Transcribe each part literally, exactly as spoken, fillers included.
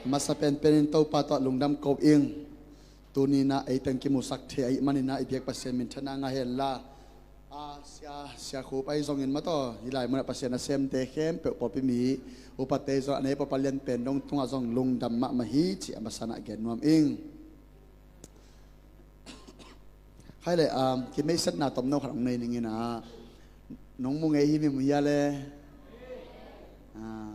Masa penpen in Topa tawh lungdam ko ing. Tuni-in ah ei teng kimusak thei ahih manin ah i biak Pasian minthanna ngah henla. A, sia, sia Khup ahi zongin maw taw, hih lai munah Pasian nasemte khempeuh, pawlpi mi upate zong, a nei pawlpi lianpen dong tungah zong lungdam mahmah hi cih a masa-in ah gen nuam ing. Khai le, um, kimeihsetna tomno khat hong nei ning in ah, nong mu ngei hi mi mu hia le? Ah.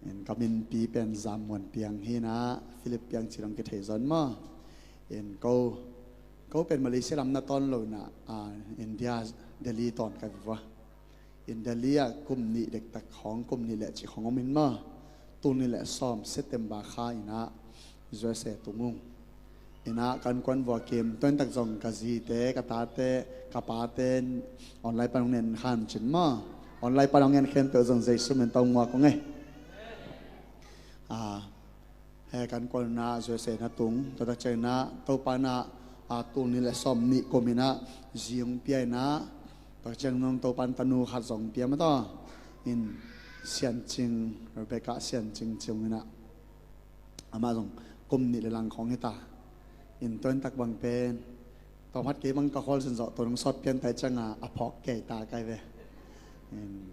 In ka minpi pen Zam Muan Piang hi in ah, Philip Piang ci dong kithei zong maw. In ko, ko pen Malaysia lam na tawn lo in ah, ah, India, Delhi tawn ka hi vua. In Delhi ah kum nih dektak khawng, kum nih le cih khawng om in maw. Tul nih le sawm September kha in ah U S A tung ung. In ah ka innkuan vua kim, tua in tak zong ka zite, ka tate, ka pate online pan hong en kha cin maw. Online pan hong en khempeuh zong Jesu min tawh nguak ung e. Ah, he ka innkuan in ah U S A na tung, tua tak ciangin ah Topa in ah, ah, tul nih le sawm nih kum in ah zi hong pia in ah, tua tak ciangin Topa in tanu khat zong pia maw taw. In Sian Cing, Rebecca Sian Cing ci ung in ah, amah zong kum nih le lang khawng hi ta. In tua in tak bang pen, tawmkhat kei bang ka khualzin zawh tua nong sawt pian ta ciangin a phawk kei ta kai ve. In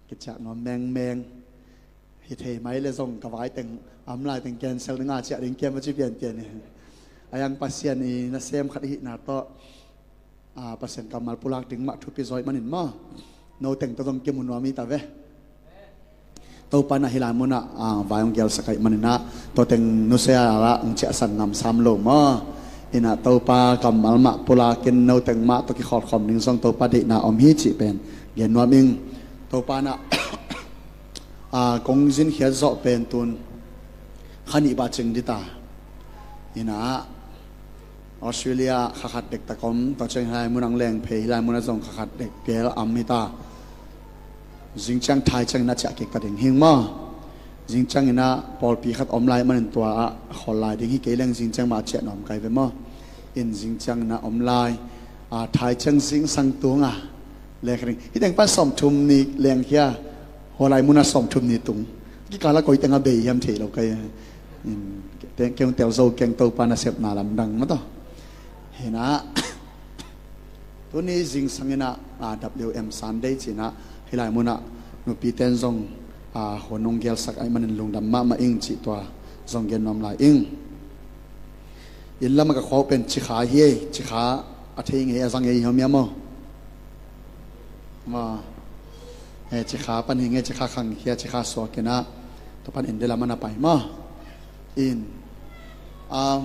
kiciah nuam mengmeng. Hi thei mai le zong ka vai teng, a om lai teng cancel ding a ciah ding kiam a ci pianpian hi. A yang Pasian i nasem khat i hihna tawh, a, Pasian kammal pulak ding mah thupi zaw ahih manin maw, no teng tawh zong kimu nuam hi ta ve. Topa in ah hih lai munah, a, vai hong gelsak ahih manin ah, tua teng nusia ah hong ciahsan ngam sam lo maw. In ah Topa kammal mah pulakin no teng mah tawh kikhawlkhawm ding zong Topa deihna om hi cih pen gen nuam ing. Topa in ah a, kong zinkhiat zawh pen tun kha nih bang cing ding ta. In ah Australia kha khat dektak om, tua ciang hih lai mun ah leng phei, hih lai mun ah zong kha khat dek gel om hi ta. Zing ciang Thai ciangin ah ciah kik ta ding hi ing maw. Zing ciangin ah pawlpi khat om lai manin tua ah khawl lai ding hi kei leng zing ciang mah ciah nuam kai ve maw. In zing ciangin ah om lai, a, Thai ciang zingsang tung a leng kha ding. Hih teng pan sawmthum nih leng khia, hua lai mun ah sawmthum nih tung. Kikal ah koi teng a bei hiam thei lo kai. In, teng keng tel zo keng Topa nasepna lamdang maw taw. Hi in ah, tuni zingsang in ah, a, W M Sunday ci in ah, hih lai mun ah nupi ten zong, a, hun hong gelsak ahih manin lungdam mahmah ing cih tua zong gen nuam lai ing. Inn lam ah ka khua uh pen Cikha hi ei, Cikha a thei ngei, a za ngei hi om hiam maw? Maw. Eh, Cikha pan hi ngei, Cikha khang khia, Cikha suak in ah, tua pan India lam ah na pai maw. In, ah,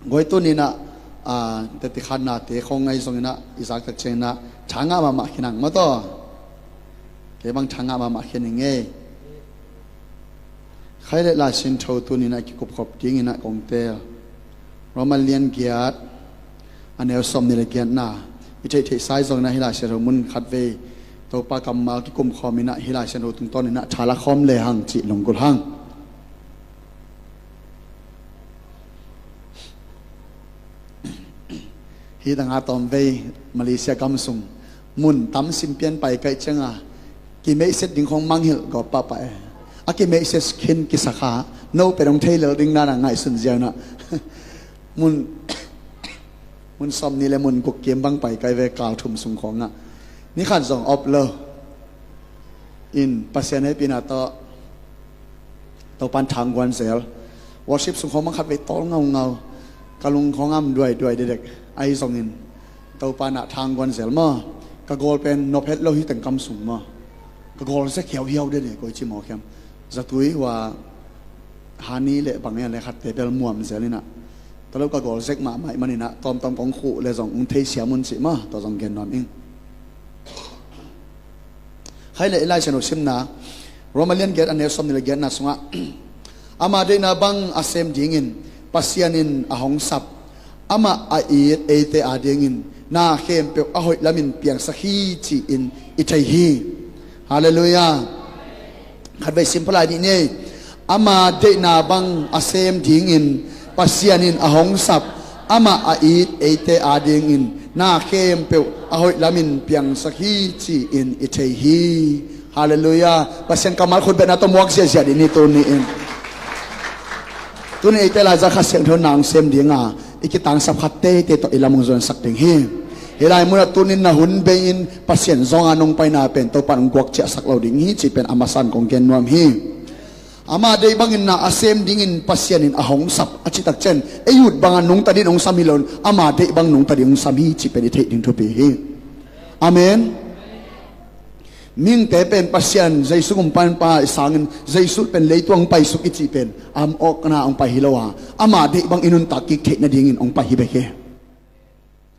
guai tuni in ah, ah, teti khanna te khawng ahi zongin ah, i zak tak ciangin ah tha ngah mahmah khin hang maw taw. Kei bang tha ngah mahmah khin hi ngei. Khai le Lai Siangtho tuni in ah kikup khop dingin ah kong teel. Roma lian giat, a neu sawmnih le giatna. I theihtheihsa ahi zongin ah hih Lai Siangtho mun khatvei Topa kammal kikum khawm in ah hih Lai Siangtho tungtawn in ah tha la khawm le hang cih lunggulh hang. Hih tangah tawmvei Malaysia gam sung mun tam sim pian pai ka hih ciangin kimeihset ding khawng mangngilh gawp pahpah e. A kimeihset khin kisakha, no pen hong thei lel ding dan a ngaihsun ziau in ah. Mun, mun sawmnih le mun guk kim bang pai ka hi ve, kal thum sung khawngah. Ni khat zong op lo. In Pasian hehpihna tawh Topa'n thangguan zel. Worship sung khawng bang khatvei tawl ngaungau. Ka lung khawng a om duaiduai dekdek. Ahi zongin Topa'n ah thangguan zel maw. Ka gawl pen nop het lo hi teng kam sung maw. Ka gawl zek hiauhiau dekdek, koi ci mawk hiam. Zatui hua hani le bang en le khatte bel muam zel in ah. Tua lo ka gawl zek mahmah ahih manin ah tawmtawm kong khuh le zong hong theisiam un cih maw, tua zong gen nuam ing. Khai le i Lai Siangtho simna, Roma lian giat a neu sawmnih le giatna sungah, ama deihna bang a sem dingin Pasian in a hong sap, amah a it eite adingin na khempeuh a hoih lamin piangsak hi ci-in i thei hi. Halleluiah. Khatvei sim pha lai ni. Ama deihna bang a sem dingin Pasian in a hong sap, amah a it eite adingin na khempeuh a hoih lamin piangsak hi ci-in i thei hi. Halleluiah. Pasian kammal khut betna tawh muak ziahziah dih ni tuni in. Tuni eite Laizah Kha Siangtho na hong sem dinga i kitangsap khat teitei tawh i lam hong zuansak ding hi. Hih lai munah tuni na hun bei-in Pasian zawnga nong paina pen Topa in hong guak ciahsak lo ding hi cih pen a masa-in kong gen nuam hi. Ama deih bangin na a sem dingin Pasian in a hong sap a cih takciang ei ut banga nungta dingin hong sam hi loin ama deih bang nungta dingin hong sam hi cih pen i theih ding thupi hi. Amen. Mihingte pen Pasian Jesu gumpa in pai sangin Jesu pen leitung hong paisuk i cih pen a om awkna hong pai hi lo a, ama deih bang i nuntak kik theih nadingin hong pai hi bek hi.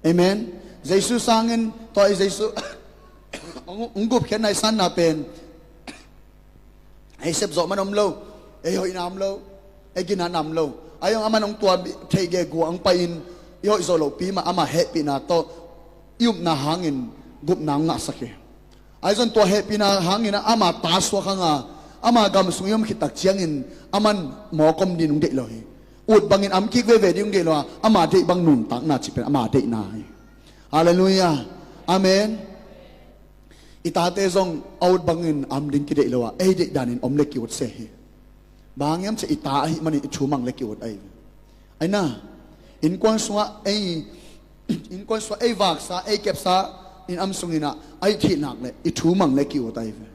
Amen. Jesu sangin tua i Jesu hong, hong gupkhiatna i sanna pen ei sepzawh man om lo, ei hoihna om lo, ei ginatna om lo. Ahi zong aman hong tua theih gegu hong pai-in i hoih zawh lohpi mah ama hehpihna tawh i upna hangin gupna hong ngahsak hi. Ahi zong tua hehpihna hangin ama ta suak hanga ama gam sung i om khit tak ciangin aman mawk om dingin hong deih lo hi. Ut bangin a om kik veve ding hong deih lo a, ama deih bang nuntakna cih pen ama deihna hi. Halleluiah. Amen. I tate zong a ut bangin a om ding kideih lo a, ei deih danin om le ki-ut se hi. Bang hang hiam cih leh i ta ahih manin i thu mang le ki-ut ahi ve. Ahi na, innkuan sungah ei, innkuan sungah ei vaksa, ei kepsa, in a om sungin ah a hih theih nak leh i thu mang le ki-ut ahi ve.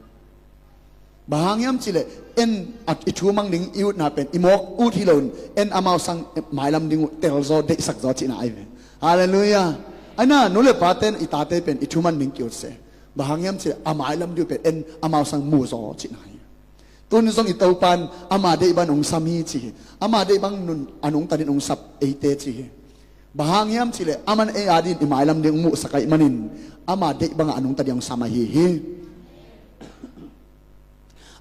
Bang hang hiam cih leh en a i thu mang ding i utna pen i mawk ut hi loin en amau sang mailam ding uh telzaw deihsakzaw cihna ahi ve. Halleluiah. Ahi na, nu le pate in i tate pen i thu mang ding ki-ut se. Bang hang hiam cih leh a mailam ding uh pen en amau sang muzaw cihna hi. Tuni zong i Topa in ama deih bang hong sam hi ci hi. Ama deih bang nun a nungta dingin hong sap eite ci hi. Bang hang hiam cih leh aman ei adingin i mailam ding hong muhsak ahih manin ama deih bangah a nungta dingin hong sam ahi hi.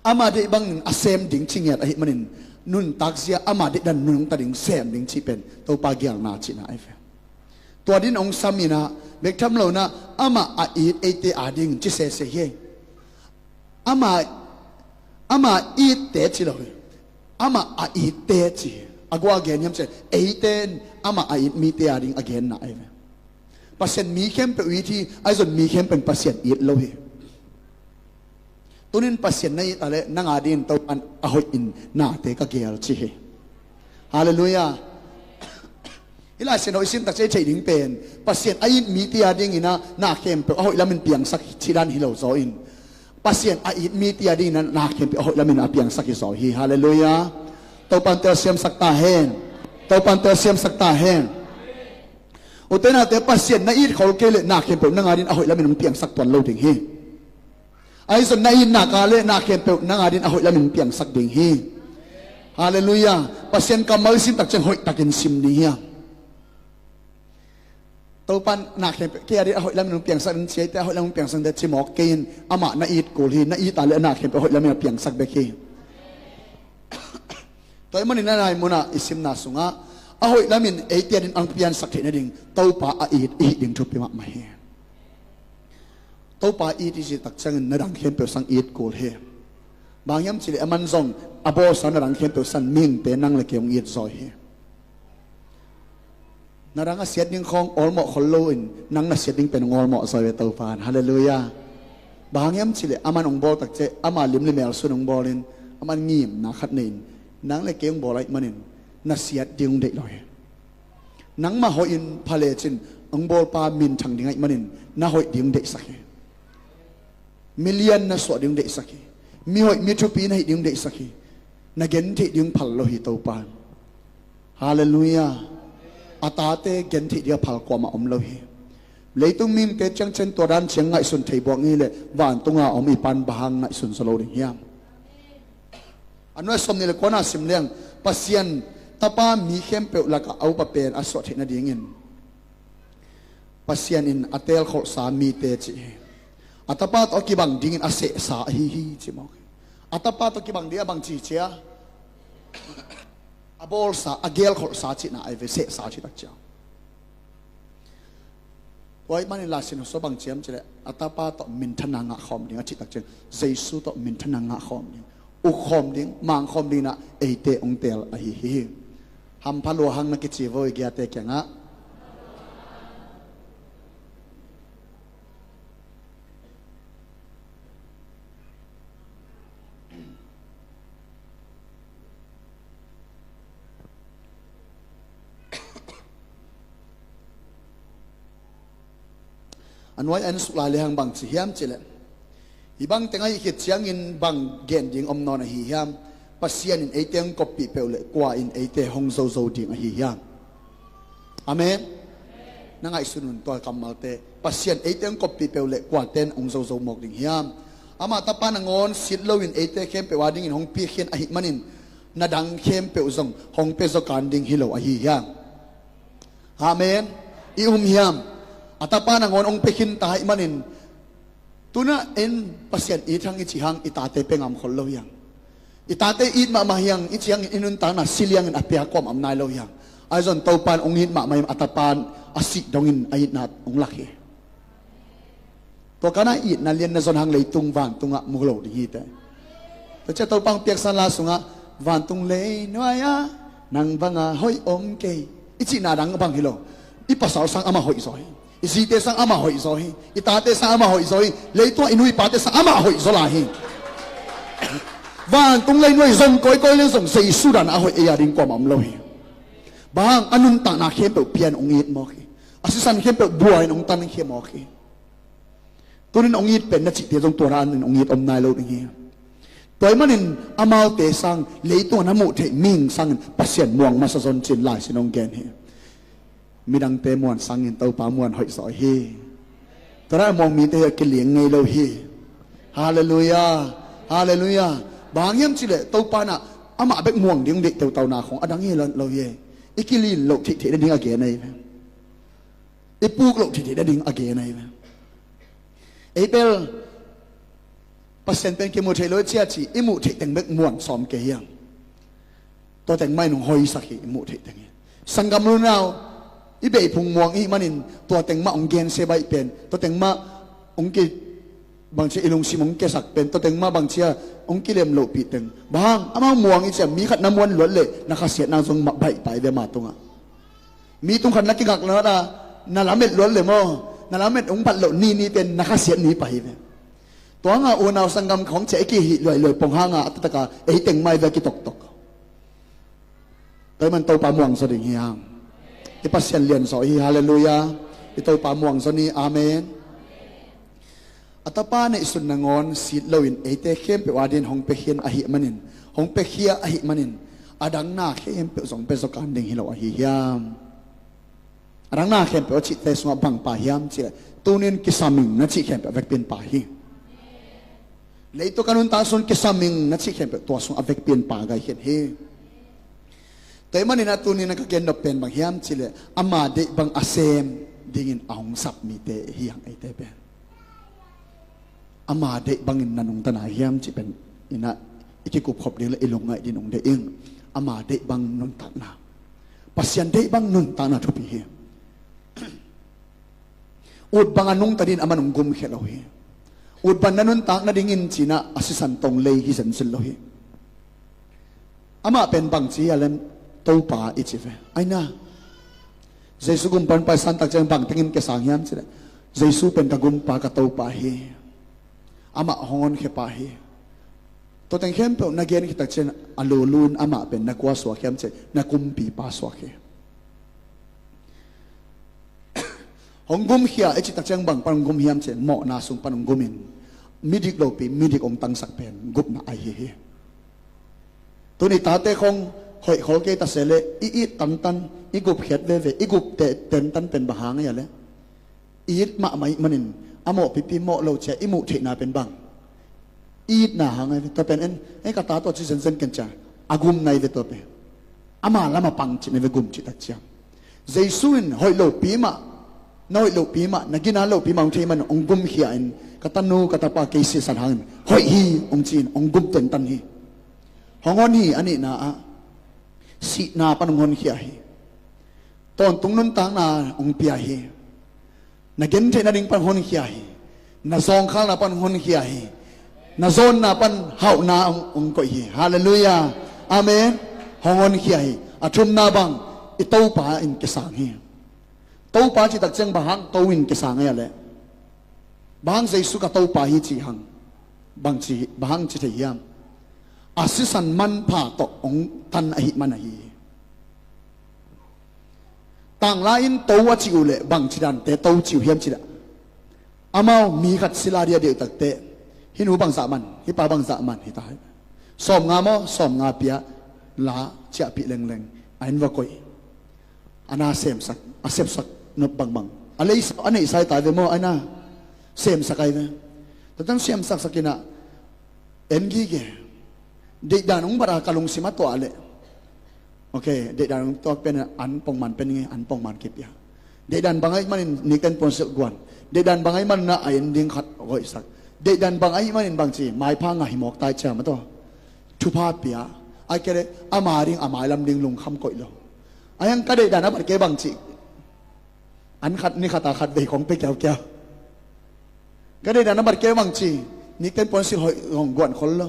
Ama deih bangin a sem ding ci ngiat ahih manin nuntak zia ama deih dan nungta ding sem ding cih pen Topa geelna cihna ahi ve. Tua dingin hong sam in ah bek tham lo in ah amah a it eite adingin ci sese hi. Amah, amah itte ci lo hi. Amah a itte ci hi. A guah a gen hiam cih leh eite in amah a it mite ading a genna ahi ve. Pasian mi khempeuh it hi, ahi zong mi khempeuh in Pasian it lo hi. Tunin Pasian na it a leh nang adingin Topa in a hoih in nate ka geel ci hi. Halleluiah. Hih Lai Siangtho i sim takciang i theih ding pen Pasian a it mite adingin ah na khempeuh a hoih lamin piangsak cih dan hi lo zaw in Pasian a it mite adingin ah na khempeuh a hoih lamin a piangsak hi zaw hi. Halleluiah. Topa in telsiamsak ta hen. Topa in telsiamsak ta hen. Ute naute, Pasian na it khol kei leh na khempeuh nang adingin a hoih lamin hong piangsak tuan lo ding hi. Ahi zong na it nak a leh na khempeuh nang adingin a hoih lamin hong piangsak ding hi. Halleluiah. Pasian kammal i sim takciang hoihtakin sim ding hiam? Topa in na khempeuh kei adingin a hoih lamin hong piangsak ding ci eite, a hoih lamin hong piangsak ding ci mawk kei in, amah na it kul hi. Na it a leh na khempeuh a hoih lamin a piangsak bek hi. Tua ahih manin a lai munah i simna sungah a hoih lamin eite adingin a piangsak theih nading Topa a it i hih ding thupi mahmah hi. Topa it i cih takciangin na dang khempeuh sang it kul hi. Bang hiam cih leh aman zong a bawlsa na dang khempeuh sang mihingte nang le kei hong it zaw hi. Na dang a siat ding khawng awlmawh khol loin nang na siat ding pen hong awlmawh zaw hi ve Topa in. Halleluiah. Bang hang hiam cih leh aman hong bawl takciang ama lim le mel sun hong bawlin aman ngimna khat nei-in nang le kei hong bawl ahih manin na siat ding hong deih lo hi. Nangmah hoihin pha lecin hong bawlpa minthang ding ahih manin na hoih ding hong deihsak hi. Milian na suah ding hong deihsak hi. Mihoih mithupi na hih ding hong deihsak hi. Na gentheih ding phal lo hi Topa in. Halleluiah. A tate gentheih ding a phal kuamah om lo hi. Leitung mihingte ciangciang tua dan ciang ngaihsun thei buak ngei leh vantunga om i Pa'n bang hang ngaihsun zaw lo ding hiam? A nuai sawmnih le kuana sim leng Pasian Tapa mi khempeuh lakah a upa pen a suah theih nadingin Pasian in a teelkholhsa mite cih hi. A Tapa tawh a kibang dingin a sehsa ahi hi ci mawk hi. A Tapa tawh kibang ding a bang ci cia? A bawlsa, a geelkholhsa cihna ahi ve, sehsa cih takciang. Tua ahih manin Lai Siangtho sung bang ci hiam cih leh a Tapa tawh minthanna ngahkhawm ding a cih takciang Jesu tawh minthanna ngahkhawm ding, ukkhawm ding, mangkhawm ding in ah eite hong teel ahi hi. Hampha lua hang na kici vo i kiate kiangah. A nuai a en suk lai lehang bang ci hiam cihleh, hih bang teng ahih khit ciangin bang gen ding om nawn ahi hiam? Pasian in eite hong koppih peuh leh kua in eite hong zozo ding ahi hiam? Amen. Na ngaihsun un tua kammalte. Pasian eite hong koppih peuh leh kuate in hong zozo mawk ding hiam? Amah tapa nangawn sit loin eite khempeuh a dingin hong piakhia ahih manin na dang khempeuh zong hong pia zaw kan ding hi lo ahi hiam? Amen. I um hiam? A tapa nangawn hong pia khin ta ahih manin, tu-in en Pasian it hang i cih hang i tate pia ngamkhol lo hiang. I tate it mahmah hiang i cih hang i nuntakna si liangin a pia kuamah om nai lo hiang. Ahi zong Topa in hong it mahmah hiang, a tapa in a sih dongin a itna hong lak hi. Tua kana itna lian na zon hang leitung vantungah mu lo ding hi teh. Tua ciang Topa hong piaksan la sungah, vantung leinuai-ah nang banga hoih om kei, i cihna dang bang hi lo. I pasal sang amah hoih zaw hi. I zite sang amah hoih zaw hi. I tate sang amah hoih zaw hi. Leitungah i nu i pate sang amah hoih zaw lai hi. Vantung leinuai zong kawikawi leng zong Jesu dan a hoih ei a ding kuamah om lo hi. Bang hang, a nuntakna khempeuh pia-in hong it mawk hi. A sisan khempeuh bua-in hong tankhia mawk hi. Tu-in hong it pen na cihte zong tua dan in hong it om nai lo ding hi. Tua ahih manin amaute sang, leitungah na muh theih mihing sangin Pasian muang masa zon ci-in Lai Siangtho in hong gen hi. Midangte muan sangin Topa muan hoih zaw hi. Tua dan a muang mite hi a kiling ngei lo hi. Halleluiah. Halleluiah. Bang hang hiam cihleh Topa in amah bek muang ding hong deih teutau na khong a dang hi lo hi. I kilin loh theihtheih nading a gen ahi ve. I puk loh theihtheih nading a gen ahi ve. Ei bel Pasian pen kimu thei lo i ci a ci, i muh theih teng bek muan sawm kei hiang. Tua teng mah in hong hoihsak hi, i muh theih teng hi. Sanggam unau, i beih phung muang i hih manin tua teng mah hong gensia baih pen, tua teng mah hong ki, bangci a i lungsim hong kiasak pen, tua teng mah bangci a hong kilem lohpih teng. Bang hang, amau muang i ci a, mi khat na muan luat leh na khasiatna zong mah baih pai ve ama tungah. Mi tung khat na kingak luat a, na lamet luat leh maw, na lamet hong bat loh ni ni pen na khasiat ni pah hi ve. Tua hang a unau sanggam khong ciah i kihih luailuai pong hang a, a taktak a ei teng mah hi ve a kitoktok. Tua ahih man Topa muang zaw ding hi hang. I Pasian lian zaw hi, halleluiah. I Topa muang zaw ni, amen. A tapa neihsun nangawn sit loin eite khempeuh a dingin hong piakhia ahih manin, hong piakhia ahih manin, a dang na khempeuh zong pia zaw kan ding hi lo ahi hiam? A dang na khempeuh a cihte sungah bang pa hiam cihleh, tu-in kisaming na cih khempeuh a vekpi in pa hi. Leitung a nuntak sung kisaming na cih khempeuh tua sungah a vekpi in pa gai khin hi. Tua ahih manin a tu-in a ka gen nop pen bang hiam cihleh, ama deih bang a sem dingin a hong sap mite hi hang eite pen. Ama deih bangin na nungta na hiam cih pen in a i kikupkhop ding le i lungngaih dingin hong deih ing. Ama deih bang nuntakna, Pasian deih bang nuntakna thupi hi. Ut bang a nungta dingin aman hong gumkhia lo hi. Ut bang na nuntak nadingin ci-in a sisan tong lei hi zenzen lo hi. Amah pen bang ci hiam leh, Topa i ci ve. Aina, Jesu gumpa hong paisan tak ciang bang tengin kiasang hiam cihleh, Jesu pen ka gumpa ka Topa hi. Amah hong honkhia pa hi. Tua teng khempeuh na gen khit tak ciang a lulun amah pen na kua suak hiam cihleh, na kumpipa suak hi. Hong gumkhia i cih tak ciang bang pan hong gum hiam cihleh, mawhna sung pan hong gumin, midik lopi midik hong tangsak pen gupna ahi hi. Tu-in i tate khong hoih khol kei ta se leh, i it tantan, i gupkhiat veve, i gup te-, tentan pen bang hang hiam leh, i it mahmah ahih manin a mawhpipi mawh lo ciang i muh theihna pen bang, i itna hang ahi ve. Tua pen en, ei ka ta tawh ci zenzen ken ciang a gum na hi ve tua pen. Ama lam a pang cih na hi ve gum cih tak ciang. Jesu in hoih lopi mah, na hoih lopi mah, na gina lopi mah hong theih manin hong gumkhia in, ka tanu ka tapa kei sisan hangin hoih hi hong ci-in hong gum tentan hi. Hong hon hi, a nihna ah sihna pan hong honkhia hi. Tawntung nuntakna hong pia hi. Na gentheih nading pan hong honkhia hi. Na zawngkhalna pan hong honkhia hi. Na zawnna pan hauhna hong, hong koih hi. Halleluiah. Amen. Hong honkhia hi. A thumna bang, i Topa in kisang hi. Topa cih tak ciang bang hang To in kisang hiam leh, bang hang Jesu ka Topa hi ci hang, bang ci, bang hang ci thei hiam? A sisan manpha tawh hong tan ahih man ahi hi. Tanglai in To a cih uh leh bangci dante To ci uh hiam cihleh, Amau mi khat sila dia deuh takteh, hih nu bangzah man, hih pa bangzah man hi ta hi. Sawmnga maw, sawmnga pia, la ciahpih lengleng a in va koih. A na semsak, a sepsak nop bangbang a leisa, a neihsa hi ta ve maw, a na semsak ahi ve. Tatang semsaksak inah en gige. Deihdan hong bat a ka lungsim a tuah leh, okay, deihdan hong tuak pen an pongman pen nge, an pongman kipia. Deihdan bang ahih manin nikten puansilh guan. Deihdan bang ahih manin a en ding khat hoihsak. Deihdan bang ahih manin bangci maipha ngah hi mawk tai ciam a taw. Thupha pia. Ai kei leh ama ding, a mailam ding lungkham koih lo. A hiang ka deihdan a bat kei bangci, an khat ni khat a khat vei kong pe kiaukiau. Ka deihdan a bat kei bangci, nikten puansilh hoih hong guan khol lo.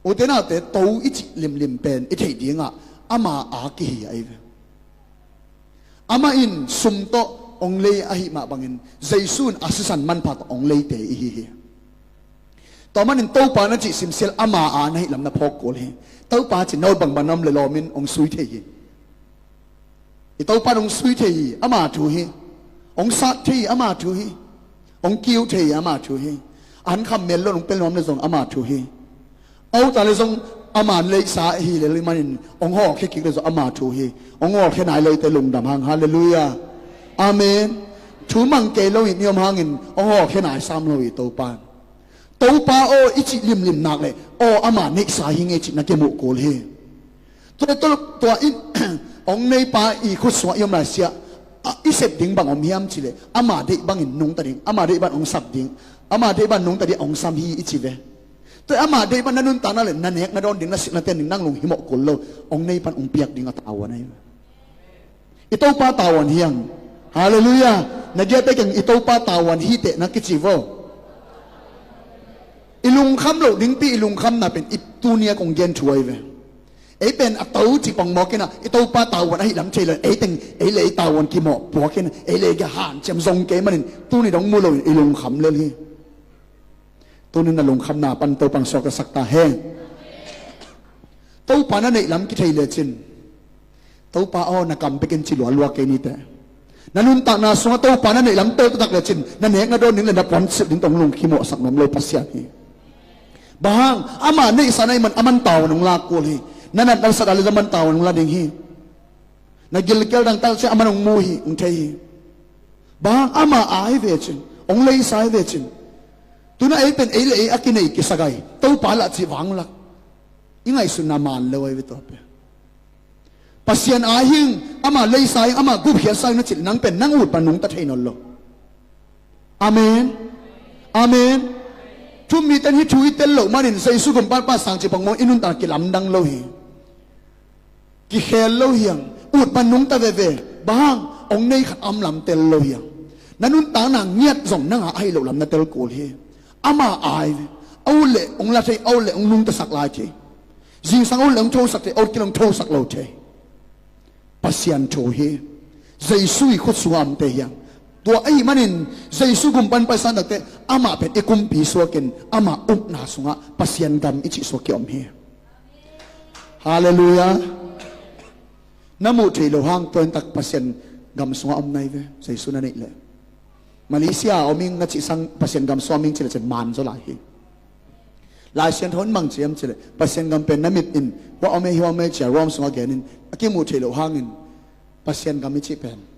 Ute naute, to i cih limlim pen i theih dingah ama a kihi ahi ve. Amah in sum tawh hong lei ahih mah bangin Jesu in a sisan manpha tawh hong leite i hi hi. Tua manin Topa na cih simsial ama a na hih lam na phawk kul hi. Topa ci na ut bangbang na om le lawmin hong sui thei hi. I Topa in hong sui thei hi, ama thu hi. Hong sat thei hi, ama thu hi. Hong kiu thei hi, ama thu hi. A han kham mel lo hong pel nuam le zong ama thu hi. A ut a le zong ama leisa hi le, lei manin hong hawlkhia kik le zong ama thu hi. Hong hawlkhia nai lote lungdam hang. Halleluiah. Amen. Thu mang kei lo in i om hangin hong hawlkhia nai sam lo hi Topa in. Topa aw i cih limlim nak leh, aw ama neihsa hi nge cih na kimuh kul hi. Tua, tua, tua in hong neipa i khut sungah i om lai siah, a, i sep ding bang om hiam cih leh, ama deih bangin nungta ding, ama deih bang hong sap ding, ama deih bang nungta ding hong sam hi i ci ve. Tua ama deih bang na nuntakna leh na nek na dawn ding, na sik na ten ding nang lunghimawh kul lo, hong neipan hong piak ding a tavuan ahi. I Topa tavuan hi hang. Halleluiah. Na giate keng i Topa tavuan hi teh na kici vo. I lungkham loh dingpi i lungkhamna pen i tuni a kong gen thu ahi ve. Ei pen a to ci pongmawk inah i Topa tavuan ahi lam thei lo, ei teng ei le ei tavuan kimawh puak inah ei le ei hanciam zong kei manin tuni dong mu loin i lungkham lel hi. Tunin na lungkhamna pan Topa hong suaktasak ta hen. Topa na neih lam kithei lecin, Topa aw na kam bekin ci lualua kei nite. Na nuntakna sungah Topa na neih lam tel taktak lecin, na nek na dawn ding le na puansilh ding tawh hong lungkhimawhsak nuam lo Pasian hi. Bang hang, ama neihsa na hih man a man tavuan hong la kul hi. Na nat na sat a le a man tavuan hong la ding hi. Na gilkial dangtak ciang a man hong mu hi, hong thei hi. Bang hang, ama a hi ve cin, hong leisa hi ve cin. Tuna ei pen ei le ei a kinei kisagai, Topa lah cih vanglak i ngaihsutna man lo ahi ve tua pen. Pasian a hing, ama leisa hing, ama gupkhiatsa hing na cih nang pen nang ut pan nungta thei nawn lo. Amen. Amen. Thu-um mite in hih thu i tel loh manin Jesu gumpa pa sang ci pongmawk i nuntak kilamdang lo hi. Kikhel lo hi hang, ut pan nungta veve. Bang hang, hong nei khat a om lam tel lo hi hang. Na nuntakna ngiat zong nang a ahi loh lam na tel kul hi. Ama a hi ve. A ut leh hong la thei, a ut leh hong nungtasak lai thei. Zingsang a ut leh hong thosak thei, a ut kei leh hong thosak lo thei. Pasian thu hi. Jesu i khut sungah omte hi hang. Tua ahih manin Jesu gumpa in Pasian takte amah pen i kumpi suakin ama ukna sungah Pasian gam i cih suak i om hi. Halleluiah. Na muh theih loh hang tua in tak Pasian gam sungah om na hi ve, Jesu na neih leh. Malaysia a om ing na cih sang Pasian gam sungah om ing cih leh cin man zaw lai hi. Lai Siangtho in bang ci hiam cih leh, Pasian gam pen na mit in hua om ei, hua om ei ci a Rome sungah gen in, a kimuh theih loh hangin Pasian gam i cih pen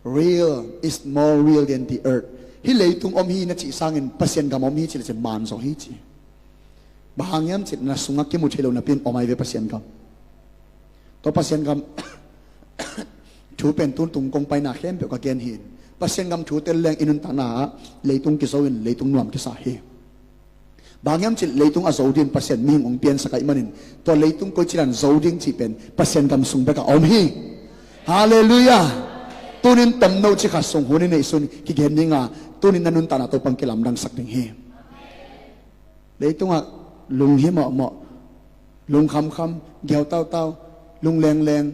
real is more real than the earth. Hih leitung om hi na cih sangin Pasian gam om hi cih leh cin man zaw hi ci. Bang hang hiam cih leh na sungah kimu thei lo napi in om ahi ve Pasian gam. Tua Pasian gam thu pen tun tung kong paina khempeuh ka gen hi in, Pasian gam thu tel leng i nuntakna ah leitung kizo in leitung nuam kisa hi. Bang hiam cih leh leitung a zo ding Pasian mihing hong piansak ahih manin, tua leitung koici dan zo ding cih pen Pasian gam sung bek a om hi. Halleluiah. Tunin tomno ci khat sung hun i neih sun kigen dinga, tunin na nuntakna Topa in kilamdangsak ding hi. Leitungah lunghimawhmawh, lungkhamkham, giautautau, lunglengleng,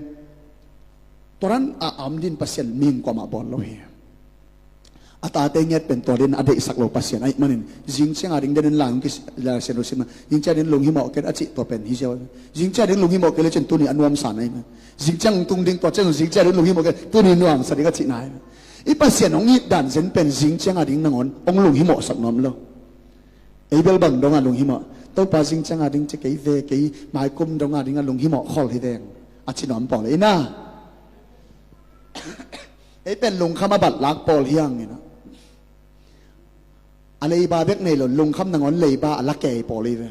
tua dan a om din Pasian mihing kuamah bawl lo hi. A tate ngiat pen tua din a deihsak lo Pasian ahih manin, zingciang a ding den in lang kis-, la sian lo sin ma, zingciang a ding lunghimawh kei a cih tua pen hi ziau. Zingciang a ding lunghimawh kei le cin tuni a nuamsa na hi ma. Zingciang tung ding tua ciang zingciang a ding lunghimawh kei tuni nuamsa ding a cih na hi ma. I Pasian hong it dan zen pen zing ciang a ding nangawn hong lunghimawhsak nuam lo. Ei bel bang dong a lunghimawh? Topa, zing ciang a ding ci kei ve, kei maikum dong a ding a lunghimawh khol hi veng, a ci nuam pawl hi na. Ei pen lungkham a batlak pawl hi hang hi na. A leiba bek nei lo, lungkham nangawn leiba a la kei pawl hi ve.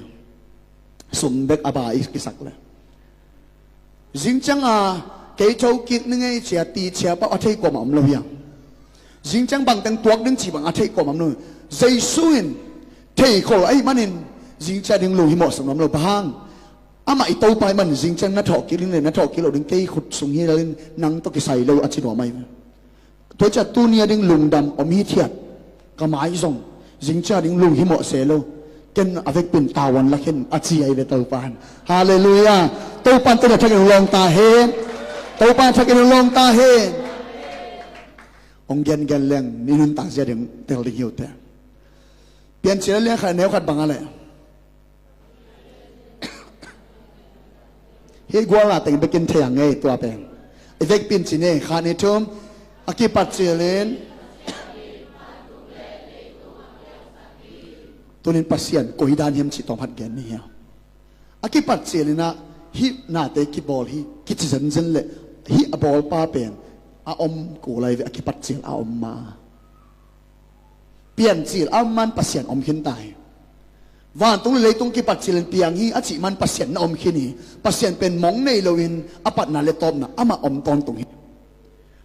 Sum bek a ba i kisak le. Zing ciang a kei tho kik ni ngei cia ti cia pah a thei kuamah om lo hiam? Zing ciang bangteng tuak ding ci bang a thei kuamah om lo. Jesu in thei khol ahih manin zing ciang ding lunghimawhsak nuam lo. Bang hang? Amah i Topa ahih manin zing ciang na thawh kik ding le na thawh kik lo ding kei khut sung hi lel in nang tawh kisai lo a ci nuam ahi ve. Tua ciah tuni a ding lungdam om hithiat ka mai zong zing ciang a ding lunghimawh se lo. Ken a vekpin tavuan la khin a ci ahi ve Topa in. Halleluiah. Topa in tena thakin hong lawng ta hen. Topa in thakin hong lawng ta hen. Hong gengen leng ni nuntak zia ding tel ding hi uh te. Piancil a lian khat a neu khat bang a leh. Hih gualna teng bekin thei a ngei tua pen. I vekpin ci ni, khat ni thum, a kipat cilin. Tunin Pasian koi dan hiam cih tawm hat gen ni hia. A kipat cilin ah hih nate kibawl hi, kici zenzen le hih a bawlpa pen a om kul ahi ve, a kipat cil a om ma. Piancil a om man Pasian om khin ta hi. Vantung le leitung kipat cilin piang hi a cih man Pasian na om khin hi. Pasian pen mong nei loin a patna le tawpna amah om tawntung hi.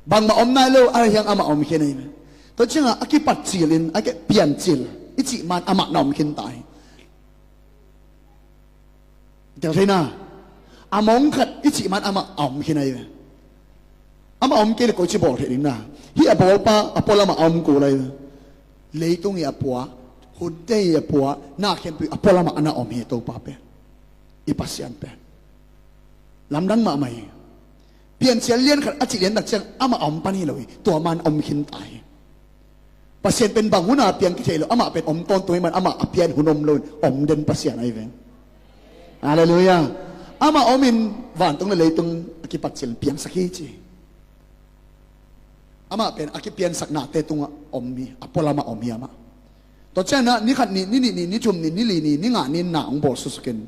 Bangmah om nai lo a hiang amah om khin hi. Tua ciangah a kipat cilin a ke piancil i cih man amah na om khin ta hi. Tel thei na. A mong khat i cih man amah a om khin ahi ve. Amah om kei le koi ci bawl thei ding na. Hih a bawlpa a pualamah a om kul ahi ve. Leitung i a pua, hunte i a pua, na khempeuh a pualamah a na om hi Topa pen. I Pasian pen. Lamdang mahmah hi. Piancil lian khat a cih lian tak ciang amah a om pan hi lo hi. Tua man om khin ta hi. Pasian pen bang hun a piang kithei lo, amah pen om tawntung hi man, amah a pian hun om lo in om den Pasian ahi veng. Halleluiah. Amah om in vantung le leitung a kipat cil piangsak hi ci. Amah pen a kipiansak nate tungah om hi, a pualamah om hi amah. Tua cianah ni khat ni, ni nih ni, ni thum ni, ni li ni, ni nga ni na hong bawl suksukin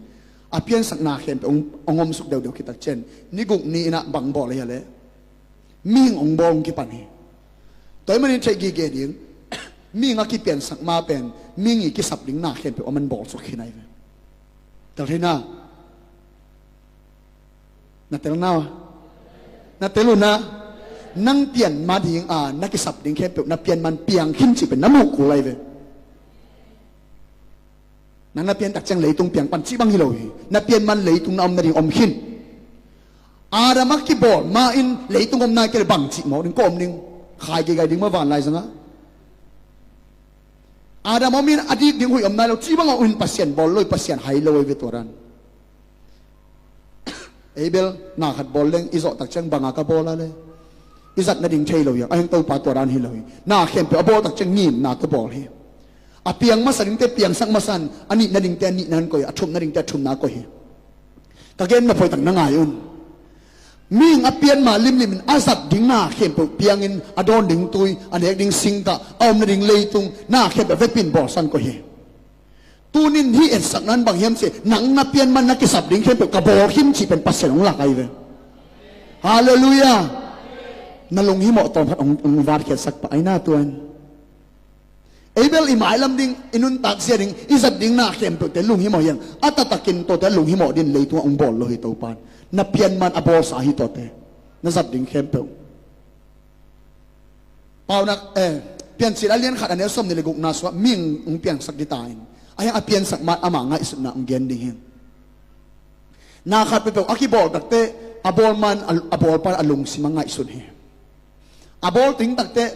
a piansak na khempeuh hong, hong om suk deuhdeuh khit tak cian ni guk ni inah bang bawl ahi a leh. Mihing hong bawl hong kipan hi. Tua ahih manin theih gige ding. Mihing a kipiansak ma pen mihing i kisap ding na khempeuh a man bawlsuk khin ahi ve. Tel thei na. Na tel na. Na tel uh na. Nang pian ma ding a na kisap ding khempeuh na pian man piang khin cih pen na muh kul ahi ve. Nang na pian tak ciang leitung piang pan cih bang hi lo hi. Na pian man leitung na om nading om khin. Adam a kibawl ma in leitung om nai kei le bang cih mawk ding, ko om ding. Khai geigai ding ma van lai zangah. Adam om in a dik ding huih om nai lo cih bangah uh in Pasian bawl lo hi, Pasian hai lo hi ve tua dan. Ei bel na khat bawl leng i zawh tak ciang banga ka bawl a le i zat nading thei lo hiang. A hiang Topa tua dan hi lo hi. Na khempeuh a bawl tak ciang ngimna ka bawl hi. A piang masa dingte piangsak masa in, a nih nadingte a nihna in koih hi, a thum nadingte a thumna koih hi. Ka gen na phoih tak na ngai un. Mihing a pian ma limlim in a zat ding na khempeuh piangin a dawn ding tui, a nek ding singkah, a om nading leitung, na khempeuh vekpi in bawlsan koih hi. Tunin hih etsakna in bang hiam cih leh nang na pian man na kisap ding khempeuh ka bawl khin cih pen Pasian hong lak ahi ve. Halleluiah. Na lunghimawh tawm khat hong, hong vatkhiatsak pah ahi na tuan. Ei bel i mailam ding, i nuntak zia ding, i zat ding na khempeuhte lunghimawh hiang. A taktakin tuate lunghimawh din leitungah hong bawl lo hi Topa in. Na pian man a bawlsa hi tuate. Na zat ding khempeuh. Paunak, eh, Piancil a lian khat a neu sawm nih le gukna sungah mihing hong piangsak dita in. A hiang a piansak man ama ngaihsutna hong gen ding hi. Na khat peuhpeuh a kibawl takte a bawl man a, a bawlpa a lungsim a ngaihsun hi. A bawl ting takte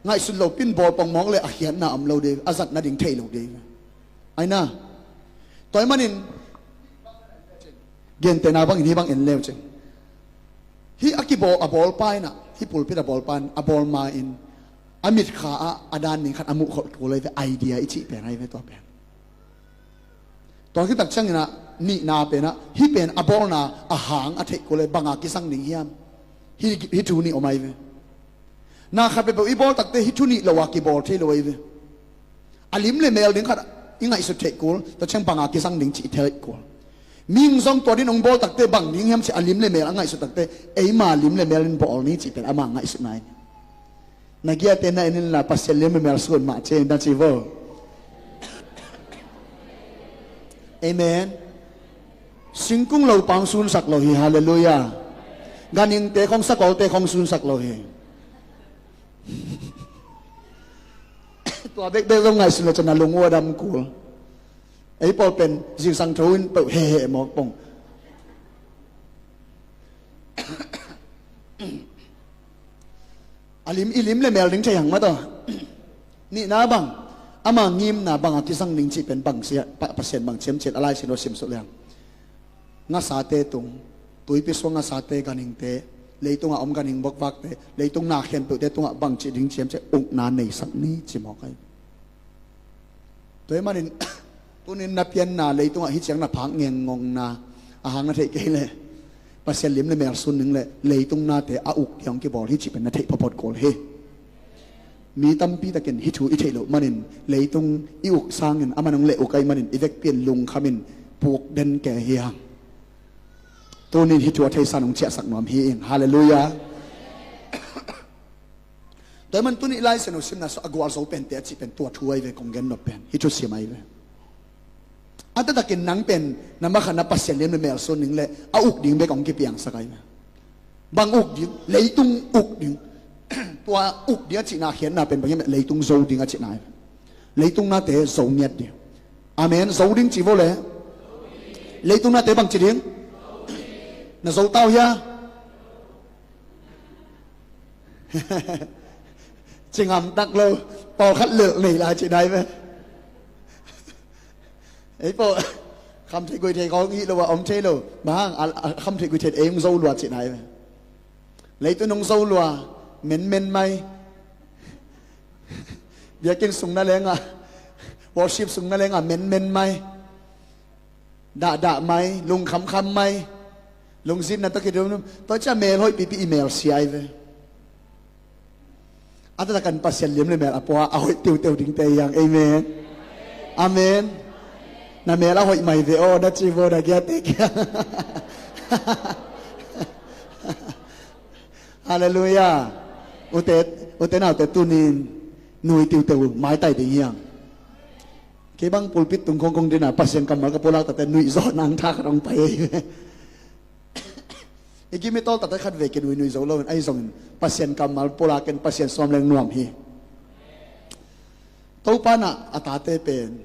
ngaihsun lo pin bawl pongmawk le a khiatna om lo dei, a zat nading thei lo dei. Aina. Tua ahih manin gentehna bangin hih bang en leu cin. Hih a kibawl a bawlpa inah, hih pulpit a bawlpa in a bawl ma in a mitkha ah a dan ning khat a muh kholh kul ahi ve, idea i cih pen ahi ve tua pen. Tua khit tak cianginah nihna penah hih pen a bawlna a hang a theih kul le banga kisang ding hiam? Hih, hih thu nih om ahi ve. Na khat peuhpeuh i bawl takte hih thu nih lo a kibawl thei lo ahi ve. A lim le mel ding khat i ngaihsut theih kul, tua ciang banga kizang ding cih i theih kul. Mihing zong tua din hong bawl takte bang ding hiam cih a lim le mel a ngaihsut takte, eima lim le mel in bawl ni cih pen ama ngaihsutna hi. Na giate na en inla, Pasian lim le mel sun mah ci in, na ci vo. Amen. Singkung lo pang sunsak lo hi, halleluiah. Ganhingte khong, sakawlte khong sunsak lo hi. Tua bekbek zong ngaihsun le ciang na lung uh a dam kul. Ei pawl pen zingsang tho in peuh heheh mawk pong. A lim, i lim le mel ding thei hang mah tawh. Nihna bang, ama ngimna bang a kizang ding cih pen bang sia, Pa-, Pasian bang ciamciat a Lai Siangtho sim suk leng. Ngasate tung, tuipi sung ngasate, ganhingte, leitungah om ganhing bokvakte, leitung na khempeuhte tungah bangci ding ciamciat ukna neisak ni ci mawk ahi. Tua ahih manin, tunin na pianna leitungah hih ciang na phak ngengngongna, a hang na theih kei leh, Pasian lim le mel sun ding le leitung nate a uk ding kibawl hi cih pen na theih phawtphawt kul hi. Mi tampi takin hih thu i theih loh manin leitung i uk sangin a man hong leh uk ahih manin i vekpi in lungkham in puk den kei hi hang. Tunin hih thu a theisa nong ciahsak nuam hi ing. Halleluiah. Tua ahih man tuni Lai Siangtho simna sung a gualzo pente a cih pen tua thu ahi ve, kong gen nop pen hih thusim ahi ve. A taktakin nang pen na makhatna Pasian lim le mel sun ding le a uk ding bek hong kipiangsak ahi ve. Bang uk ding? Leitung uk ding. Tua uk ding a cihna khiatna pen bang hiam? Leitung zo ding a cihna ahi ve. Leitung nate zo ngiat ding. Amen. Zo ding ci vo le. Leitung nate bangci ding? Na zo tau hia? Ci ngamtak lo. Pawlkhat lelh nei lai ci nai ve. Ei pawl, khamtheih guihtheih khong hih lo a om thei lo. Bang hang, a, a, khamtheih guihtheih ei hong zo lua ci nai ve. Leitung hong zo lua, menmen mai. Biakinn sung na lengah, worship sung na lengah menmen mai. Dahdah mai, lungkhamkham mai. Lungzinna tawh kidum, tua ciah mel hoih pipi i mel sia ahi ve. A taktakin Pasian lim le mel a pua a hoih tiuteu dingte hi hang. Amen. Amen. Na mel a hoih mai ve aw, na ci vo na giate kia. Halleluiah. Ute, ute naute tunin nui tiuteu maitai ding hi hang. Kei bang pulpit tung khongkhong dina Pasian kammal ka pulak takte nuihzawh nang tha khat hong pai ahi ve. I gim i tawl takte khat ve kinuinui zo loin ahi zongin Pasian kammal pulakin Pasian sawm leng nuam hi. Topa na a tate pen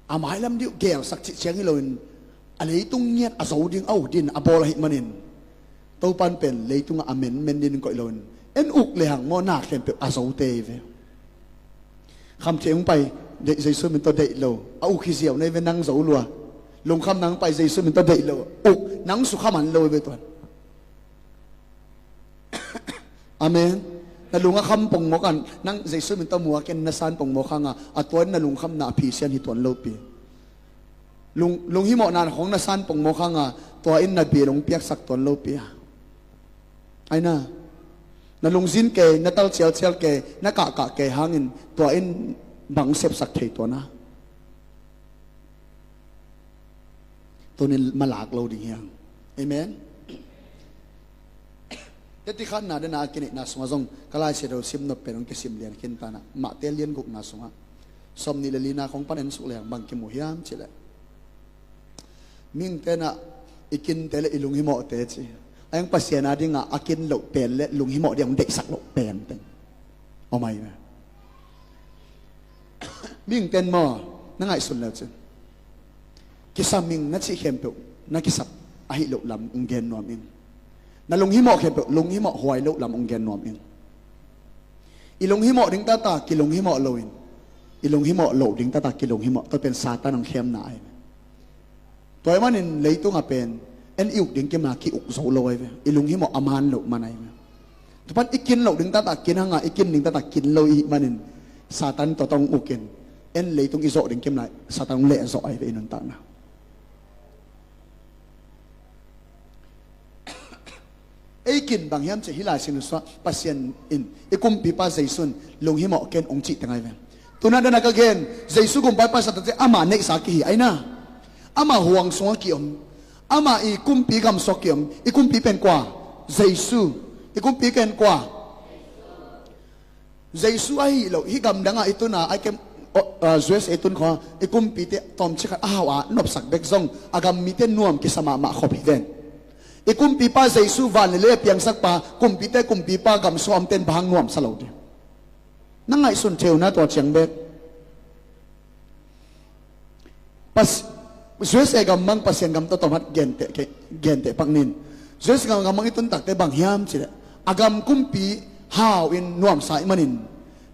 a mailam dih uh gelsak cih ciang hi loin a leitung ngiat a zo ding a uk ding a bawl ahih manin Topan pen leitungah a menmen ding koih loin en uk le hang maw na khempeuh a zote hi ve. Khamtheih hong pai, deih Jesu min tawh deih lo. A uk hi ziau na hi ve nang zo lua. Lungkham nang pai Jesu min tawh deih lo. Uk nang sukha man lo hi ve tuan. Amen. Na lung a kham pongmawk a nang Jesu min tawh muak in na san pongmawk hanga a tua in na lungkhamna a phisian hi tuan lopi. Lung, lunghimawhna khong na san pongmawk hanga tua in na bial hong piaksak tuan lopi a. Aina, na lungzin kei, na tal cialcial kei, na kahkah kei hangin tua in bang sepsak thei tuan a. Tunin malak lo ding hiang. Amen. Teti khatna dena a kineihna sunga zong ka Lai Siangtho sim nop pen hong kisim lian khin tana Mate lian gukna sunga sawm nih le lina khong pan en suk leng bang kimu hiam cileh. Mihing tenah i kinte le i lunghimawhte ci. A heng Pasian a dinga a kin loh pen le lunghimawh ding hong deihsak loh pen teng om ahi ve. Mihing ten maw na ngaihsun leu cin kisam ing na cih khempeuh na kisap ahi loh lam hong gen nuam ing. Na lunghimawh khempeuh lunghimawh huai loh lam hong gen nuam ing. I lunghimawh ding tata kilunghimawh loin i lunghimawh loh ding tata kilunghimawh tua pen Satan hong khemna ahi ve. Tua ahih manin leitungah pen en i uk ding kimna ki-uk zo lo ahi ve. I lunghimawh a man loh man ahi ve. Tua pan i kin loh ding tata kin hanga i kin ding tata kin lo i hih manin Satan tua tawh hong ukin en leitung i zawh ding kimna Satan hong lehzawh ahi ve i nuntakna. Ei kin bang hiam cih leh hih Lai Siangtho sungah Pasian in, i kumpipa Jesu in lunghimawh ken hong cih teng ahi ve. Tuna dana ka gen, Jesu kumpipa i paisak takte ama neihsa kihi ahi na. Ama huang sungah kiom. Ama i kumpi gam sungah kiom. I kumpi pen kua? Jesu. I kumpi pen kua? Jesu ahi lo, hih gamdang ah i tun a, ai kem, U S A i tun khawng a, i kumpite tawmcik khat a hau a nopsak bek zong a gam mite nuam kisa mahmah khop hi ven. I kumpipa Jesu van le lei a piangsak pa, kumpite kumpipa gam sungah omten bang hang nuamsa lo ding? Na ngaihsun thei uh na tua ciang bek. Pas-, U S A gam bang Pasian gam tawh tawmhat genteh kei, genteh pak ning. U S A gam, gam bang i tun takte bang hiam cih leh, a gam kumpi hau in nuamsa ahih manin,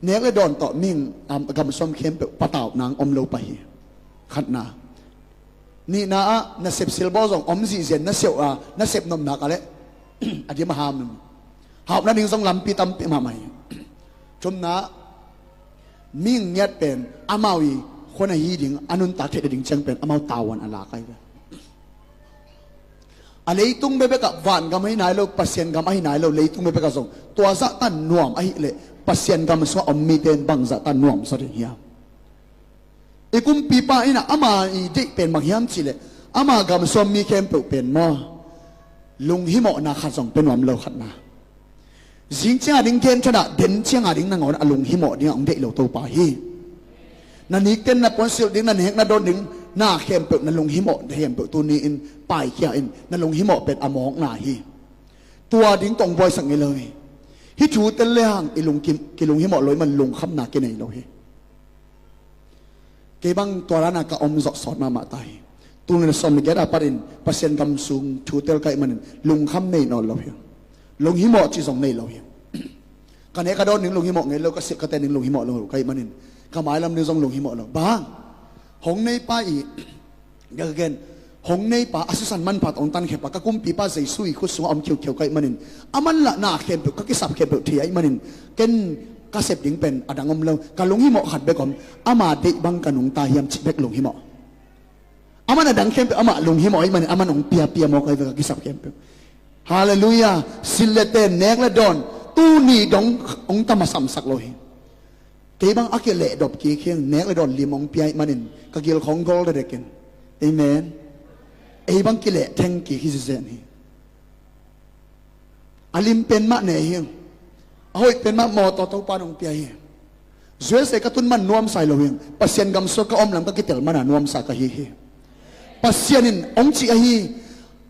nek le dawn tawh mihing, am, gam sung khempeuh patauh nang om lo pah hi. Khatna. Nihna ah nasep silbawl zong om zihzian, na siauh a, nasep nopna ka leh a dim a ham. Hauh nading zong lampi tampi mahmah hi. Thumna, mihing ngiat pen amau i khuan ahi ding, a nuntak theih nading ciang pen amau tavuan a lak ahi ve. A leitung bekbek ah, van gam ahi nai lo, Pasian gam ahi nai lo, leitung bekbek ah zong tua zahtan nuam ahih leh Pasian gam sungah om mite in bang zahtan nuamsa ding hiam? I kumpipa in ah ama i deih pen bang hiam cih leh, ama gam sung mi khempeuh pen maw, lunghimawhna khat zong pia nuam lo, khatna. Zing ciang a ding gen thadah, den ciang a ding nangawn a lunghimawh ding a hong deih lo Topa hi. Na nikten na puansilh ding, na nek na dawn ding, na khempeuh, na lunghimawh khempeuh tuni in paikhia in, na lunghimawh pen a mawkna hi. Tua ding tawh hong buaisak ngei lo hi. Hih thu tel le hang i lungkim, kilunghimawh lo ahih man lungkhamna kinei lo hi. Kei bang tua dan a ka om zawh sawt mahmah ta hi. Tul nih le sawm le giat a pat in Pasian gam sung thu tel ka hih manin lungkham nei nawn lo hi. Lunghimawh cih zong nei lo hi. Ka nek ka dawn ding lunghimawh ngei lo, ka silh ka ten ding lunghimawh lo ka hih manin ka mailam ding zong lunghimawh lo. Bang? Hong neipa i, ka gen, hong neipa a sisan manpha tawh hong tankhia pa, ka kumpipa Jesu i khut sungah om khiukheu ka hih manin, aman lah na khempeuh, ka kisap khempeuh thei ahih manin, ken ka sep ding pen a dang om lo. Ka lunghimawh khat bek om, ama deih bang ka nungta hiam cih bek lunghimawh. Aman a dang khempeuh amah lunghimawh ahih manin, aman hong piapia mawk ahi ve, ka kisap khempeuh. Halleluiah. Silh le ten, nek le dawn, tuni dong hong tamasamsak lo hi. Kei bang a kilehdop kik hi, nek le dawn lim hong pia ahih manin ka gil khawng gol dekdek in. Amen. Ei bang kileh theng kik hi zenzen hi. A lim pen mah ne hi. A hoih pen mah mawtaw Topa in hong pia hi. U S A ka tun man nuamsa hi lo hi. Pasian gam sungah ka om lam ka kitel man a nuamsa ka hi hi. Pasian in hong cih ahi.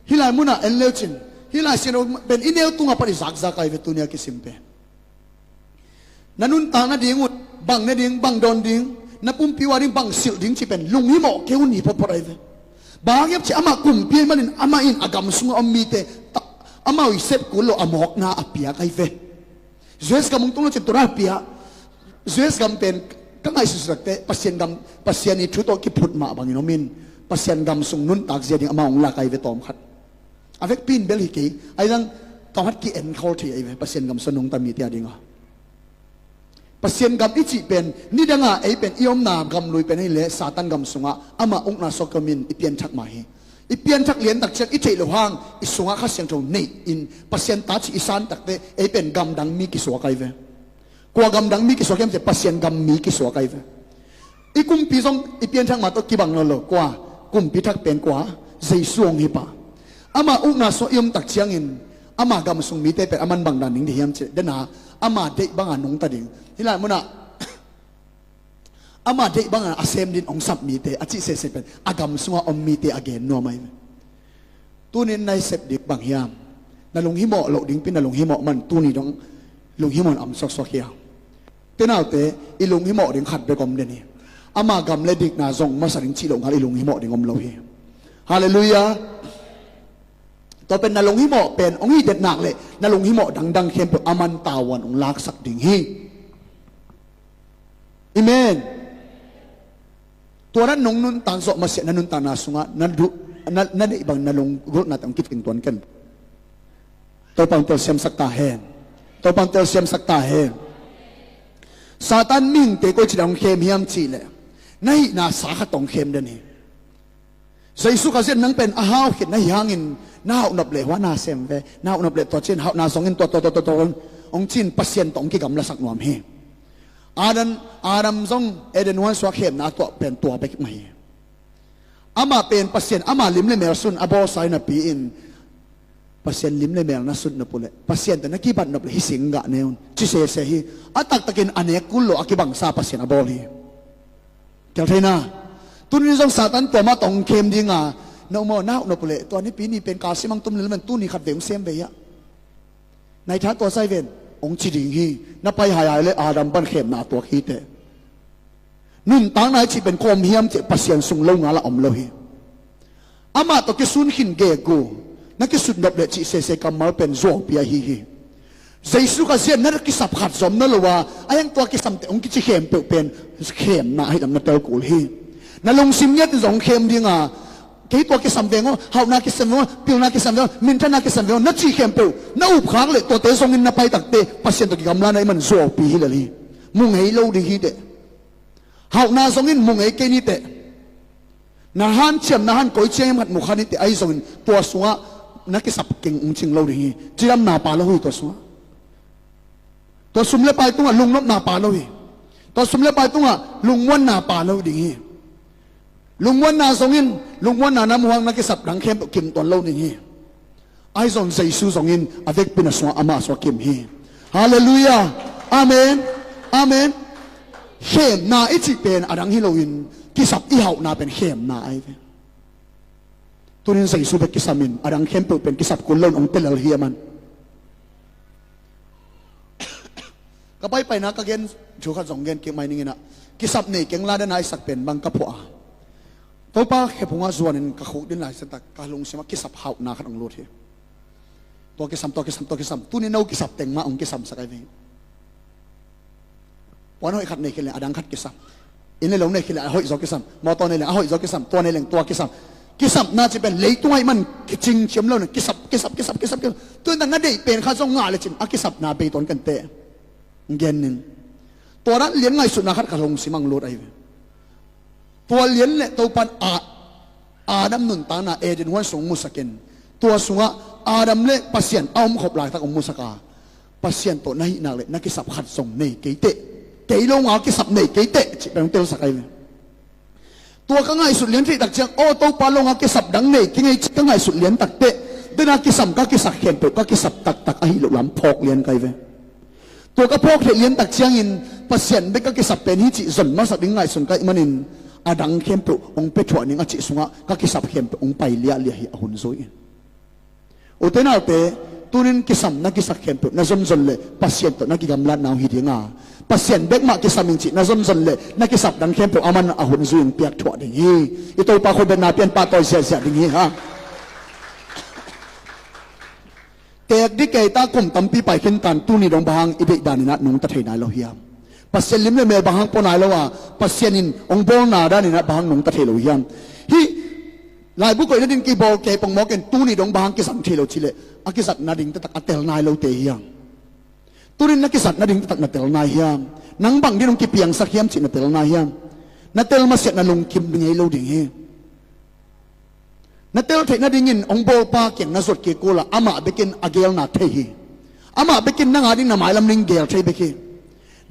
Hih lai munah en leu cin, hih lai sian pen i neu tungah pat i zakzak ahi ve, tuni a kisim pen. Na nuntak nading un, bang ne ding, bang dawn ding, na pumpi uh a ding bang silh ding cih pen lunghimawh kei un hi photphot ahi ve. Bang hiam cih leh amah kumpi ahih manin amah in a gam sungah om mite, ta-, amau i sep kul lo a mawkna a piak ahi ve. U S gam hong tung lo cin tua a piak. U S gam pen ka ngaihsutsuakte Pasian gam, Pasian i thu tawh kiphut mah bangin om in, Pasian gam sung nuntak zia ding amah hong lak ahi ve tawmkhat. A vekpi in bel hi kei, ahi zong tawmkhat ki-enkhol thei ahi ve, Pasian gam sung nungta mite a dingah. Pasian gam i cih pen, nidangah ei pen i omna gam lui pen ahih leh Satan gam sungah amah ukna sungah kiom in i pianthak mah hi. I pianthak liantak ciang i theih loh hang, i sungah Kha Siangtho nei in, Pasian ta cih i san takte, ei pen gamdang mi kisuak ahi ve. Kua gamdang mi kisuak hiam cih leh Pasian gam mi kisuak ahi ve. I kumpi zong i pianthak mah tawh kibang lo lo. Kua? Kumpi thak pen kua? Jesu hong hi pa. Ama ukna sungah i om tak ciangin, ama gam sung mite pen aman bang dan ding dih hiam cih leh, dena ama deih banga nungta ding. Hih lai munah ama deih banga a sem din hong sap mite a cih sese pen a gam sungah om mite a gen nuam ahi ve. Tuni in na i sep ding bang hiam? Na lunghimawh loh dingpi na lunghimawh man, tuni dong lunghimawh in am suaksuak hiam? Te naute, i lunghimawh ding khat bek om den hi. Ama gam le dikna zong masa ding cih loh ngal i lunghimawh ding om lo hi. Halleluiah. Tua pen na lunghimawh pen hong hi den nak leh na lunghimawh dangdang khempeuh aman tavuan hong laksak ding hi. Amen. Tua dan nong nuntak zawh masiah na nuntakna sungah na duh, na, na neih bang na lunggulhna tawh hong kicing tuan ken. Topa in telsiamsak ta hen. Topa in telsiamsak ta hen. Satan mihingte koi ci dan hong khem hiam cih leh, na hihna sa khat tawh hong khem den hi. Jesu Khazih in nang pen a hau khit na hi hangin, na hauh nop leh hua na sem ve, na hauh nop leh tua cin hauhna zongin tua, tua, tua, tua, tua, hong cin Pasian tawh hong kigamlasak nuam hi. Adam, Adam zong Eden huan suak khemna a tuah pen tua bek mah hi. Amah pen Pasian, amah lim le mel sun a bawlsa hi napi in, Pasian lim le mel na sut nop uh leh, Pasian tawh na kibat nop leh hih sing gah ne un, ci sese hi. A taktakin a nek kul lo a kibangsa Pasian a bawl hi. Tel theina. Tunin zong Satan tua mah tawh hong khem dinga, na um aw, na hauh nop uh leh tua nipi ni pen kalsim hong tum lel man, tuni khat vei hong sem ve hiah. Naitha tua sai ven, hong ci ding hi. Na pai haihai leh Adam pan khemna a tuak hi teh. Nuntakna i cih pen kawm hiam cih Pasian sung lo ngal a om lo hi. Amah tawh kisun khin gegu, na kisut nop leh cih sese kammal pen zuaupi ahi hi. Jesu Khazih in na kisap khat zom na lo a, a hiang tua kisamte hong kici khempeuh pen khemna ahi lam na tel kul hi. Na lungsim ngiat in zong khem dinga, kei tua kisam veng aw, hauhna kisam veng aw, pilna kisam veng aw, minthana kisam veng aw, na cih khempeuh na upkhak leh tuate zongin na pai takte Pasian tawh kigamla na i man zuaupi hi lel hi. Mu ngei lo ding hi teh. Hauhna zongin mu ngei kei ni teh. Na hanciam, na han koi ciang hiam khat mu kha ni teh, ahi zongin tua sungah na kisap keng hong cing lo ding hi. Cidamna pha lo hi tua sungah. Tua sum le pai tungah lungnopna pha lo hi. Tua sum le pai tungah lungmuanna pha lo ding hi. Lungmuanna zongin, lungmuanna na muang na kisap dang khempeuh kim tuan lo ding hi. Ahi zong Jesu zongin a vekpi-in a sungah amah sungah kim hi. Halleluiah. Amen. Amen. Khemna i cih pen a dang hi loin, kisap i hauhna pen khemna ahi ve. Tunin Jesu bek kisam in, a dang khempeuh pen kisap kul loin hong telel hi a man. Ka paipaina ka gen thu khat zong gen kik mai ning in ah, kisap nei keng la den a i sak pen bang ka phuah a, Topa khephungah zuanin ka khuk din lai siatak ka lungsimah kisap hauhna khat hong lut hi. Tua kisam, tua kisam, tua kisam. Tuni no kisap teng mah hong kisamsak ahi ve. Puan hoih khat nei khit leh a dang khat kisam. Inn le lo nei khit leh a hoih zaw kisam. Mawtaw nei leh a hoih zaw kisam. Tua nei leng tua kisam. Kisapna cih pen leitung ahih man kicing thiam lo na, kisap, kisap, kisap, kisap, kisap. Tuin na deih pen kha zong ngah lecin a kisapna bei tuan kan teh. Gen ning. Tua dan lian ngaihsutna khat ka lungsimah hong lut ahi ve. Tua lian leh Topan a, Adam nuntakna Eden huan sung musak in, tua sungah Adam le Pasian a omkhop laitak hong musak a, Pasian tawh na hih nak leh na kisap khat zong nei kei teh. Kei lo nga kisap nei kei teh, cih pen hong telsak ahi ve. Tua ka ngaihsut lian theih tak ciang, aw Topa lo nga kisap dang nei kei ngei, cih ka ngaihsut lian tak teh, dena kisam ka kisak khempeuh ka kisap taktak ahi loh lam phawk lian ka hi ve. Tua ka phawk theih lian tak ciangin, Pasian bek ka kisap pen hi cih zon masak ding ngaihsun ka hih manin, a dang khempeuh hong pia thuah ning a cih sungah ka kisap khempeuh hong pai liahliah hi a hun zui in. Ute naute, tunin kisam na kisak khempeuh na zonzon leh Pasian tawh na kigamlatna uh hi dinga, Pasian bek mah kisam ing cih na zonzon leh na kisap dang khempeuh a man a hun zui in piak thuah ding hi. I Topa khuabetna pian pahtawi ziahziah ding hi ha. Teek dih kei ta kum tampi pai khin tan, tuni dong bang hang i deih danin ah nungta thei nai lo hiam? Pasian lim le mel bang hang pua nai lo a, Pasian in hong bawlna danin ah bang hang nungta thei lo hiam? Hih laibu koih nading kibawl kei pongmawk in tuni dong bang hang kizang thei lo cih leh a kizat nading taktak a tel nai lote hiam? Tunin na kizat nading taktak na tel nai hiam? Nang bang din hong kipiangsak hiam cih na tel nai hiam? Na tel masiah na lungkim ngei lo ding hi. Na tel theih nadingin hong bawlpa kiang na zuat kik kul a, amah bekin a geelna thei hi. Amah bekin nang a ding na mailam ding geel thei bek hi.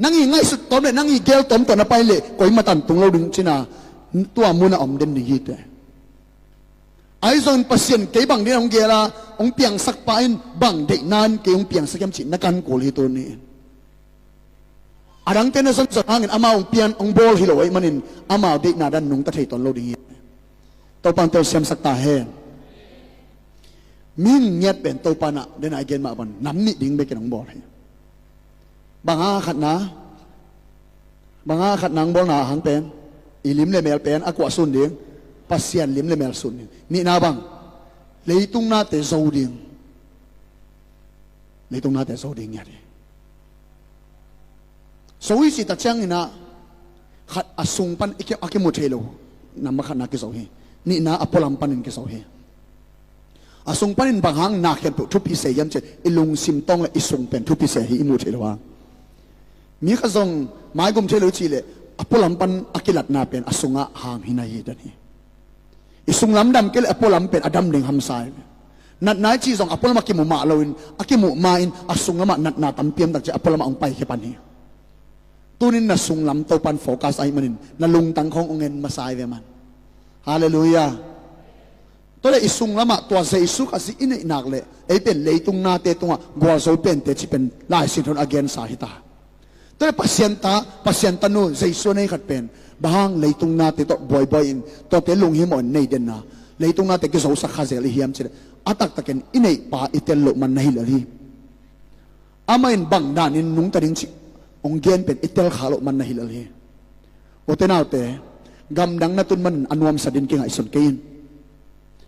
Nang i ngaihsut tawm le nang i geel tawm tawh na pai leh koi matan tung lo ding cina, tua munah om den ding hi teh. Ahi zongin Pasian kei bang ding hong geel a, hong piangsak pa in bang deihna in kei hong piangsak hiam cih na kan kul hi tuni in. A dangte na zonzon hangin amau hong pian hong bawl hi lo ahih manin amau deihna dan nungta thei tuan lo ding hi. Topa in telsiamsak ta hen. Mihing ngiat pen Topa in ah dena i gen mah bang nam nih ding bekin hong bawl hi. Bang a khatna, bang a khatna hong bawlna hang pen, i lim le mel pen a kuah sun ding? Pasian lim le mel sun ding. Nihna bang? Leitung nate zo ding. Leitung nate zo ding ngiat hi. Zo i cih tak ciangin ah, khat a sung pan i ki, a kimu thei lo. Nambat khatna kizo hi. Nihna a pualam panin kizo hi. A sung panin bang hang na khempeuh thupi se hiam cih i lungsim tawng le i sung pen thupi se hi i muh theih lo a. Mi khat zong maigum thei lo i cih leh a pualam pan a kilatna pen a sungah hang hi na hi dan hi. I sunglam dam kei leh a pualam pen a dam ding hamsa hi. Natna i cih zong a pualam a kimu mah loin, a kimuh ma-in a sunglamah natna tampi om tak ciang a pualamah hong paikhia pan hi. Tunin na sunglam Topan focus ahih manin na lungtang khawng hong en masa hi ve man. Halleluiah. Tua leh i sunglamah tua Jesu Khazih i neih nak leh ei pen leitung nate tungah gualzo pente cih pen Lai Siangtho in a gensa hi ta. Tua leh Pasian ta, Pasian tanu Jesu a nei khat pen bang hang leitung nate tawh buaibuai in, tuate lunghimawh in nei denna, leitung nate kizosak kha zel i hiam cih leh a taktakin i neihpa i tel loh man na hi lel hi. Amah in bang danin nungta ding cih hong gen pen i tel kha loh man na hi lel hi. Ute naute, gamdang na tun manin a nuamsa ding kingaihsun kei in.